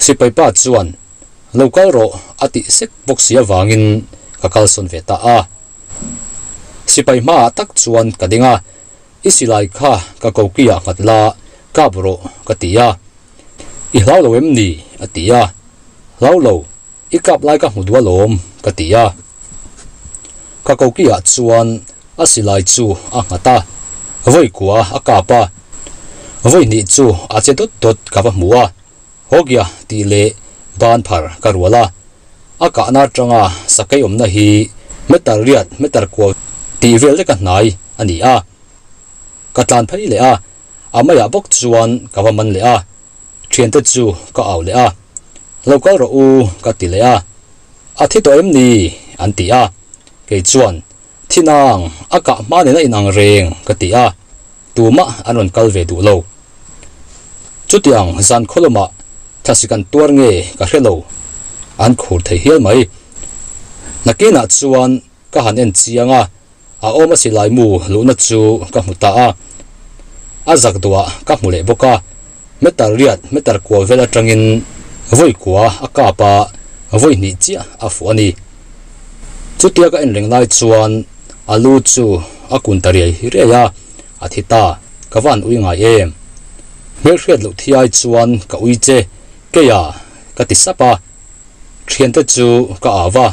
Sipai pa chuan Lo kal rawh a tih sek bawk si avangin ka kalsawn ve ta a. Sipai hmaah tak chuan ka ding a, I silai kha ka kokiah nghat la, kap rawh ka ti a. I hlau lo em ni? a ti a. Hlau lo, i kap lai ka hmu duh alawm ka ti a. Ka kokiah chuan a silai chu a nghat a, vawi kua a kap a, vawi hnih chu a che dawt dawt ka va hmu a. Hawkia tih leh ban phar ka rual a, a kahna atanga sakei awmna hi meter riat meter kual tih vel leka hnai a ni a. Ka tlan phei leh a, a maiah bawk chuan ka va man leh a, thiante chu ka au leh a, Lo kal rawh u ka ti leh a, A thi tawh em ni? an ti a, kei chuan Thi nang, a kah hma nena inang reng ka ti a, tumah an rawn kal ve duh lo. Chutiang zan khawlawmah thlasik an tuar nge ka hre lo, an khur thei hial mai. Nakinah chuan ka han en chiang a, a awm a silai mu luhna chu ka hmu ta a. A zak duah ka hmu leh bawk a, meter riat meter kual vel atangin vawi kua a kap a, vawi hnih chiah a fuh a ni. Chutia ka en reng lai chuan a lu chu a kun ta riai riai a, a thi ta, ka van ui ngai em? Hmelhriat loh thi ai chuan ka ui che, keia ka ti sap a. Thiante chu ka au a,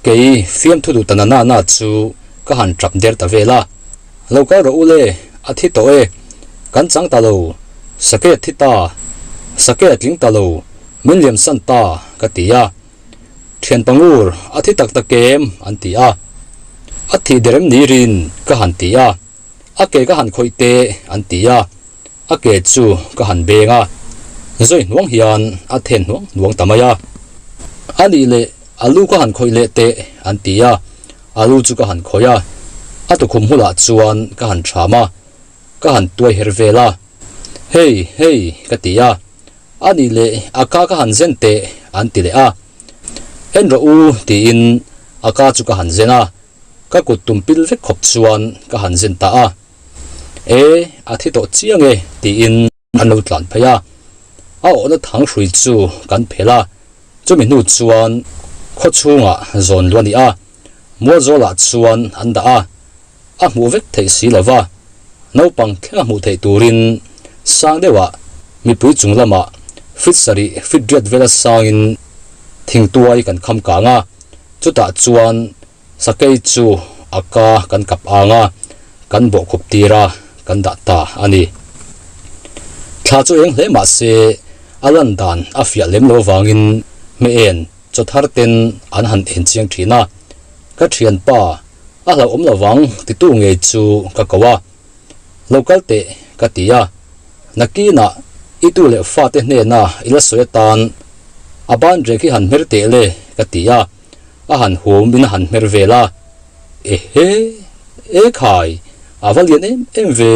kei fiamthu duh ta na na na chu ka han tap der ta vel a. Lo kal rawh u le, a thi tawh e, kan chang ta lo, sake a thi ta, sake a tling ta lo, min liam san ta, ka ti a. Thian pangur, a thi tak tak em? an ti a. A thih der em ni rin? ka han ti a. A ke ka han khawih teh, an ti a. A ke chu ka han beng a. Zawi hnuang hian a then hnuang hnuang ta mai a. A nih leh a lu ka han khawih leh teh, an ti a. A lu chu ka han khawih a. A tukhum hmulah chuan ka han ṭham a. Ka han tuai her vel a. Hei, hei, ka ti a. A nih leh a ka ka han zen teh, an ti leh a. En rawh u, tiin a ka chu ka han zen a. Ka kut tum pil vek khawp chuan ka han zen ta a. E, a thi tawh chiang e, tiin an lo tlan phei a. A awhna thang hrui chu kan phelh a. Chumi hnu chuan khaw chhungah zawn luah a ni a. Mualzawlah chuan an dah a. A hmuh vek theih si lo va, naupang thleng a hmuh theih turin sang deuhah mipui chung lamah fit sarih fit riat vela sangin thingtuai kan kham kang a, chutah chuan sakei chu a ka kan kap ang a, kan bawhkhup tir a, kan dah ta a ni. Thla chu eng hle mah se a lan dan a fiah lem lo vangin hmeh en chaw thar ten an han en chiang thin a, ka thianpa A hlauhawm lovang titu ngei chu ka ko a, Lo kal teh ka ti a, nakinah i tu leh fate hnena i la sawi atan a ban rek hi han hmer teh le ka ti a, a han hum in a han hmer vel a, Ehe, e khai, a va lian em em ve,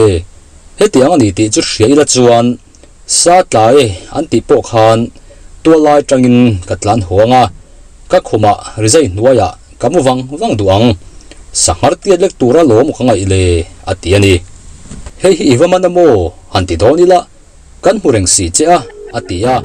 hetiang a ni tih chu hria ila chuan sa tlai an tih pawh khan tualai tangin ka tlan huang a, ka khumah rizai hnuaiah Ka mu vang vang duh ang. Sanghar tiat lek tura lawm ka ngaih le, a ti a ni. Hei hi i va man a maw? han ti dawn ila, kan hmu reng si che a, a ti a.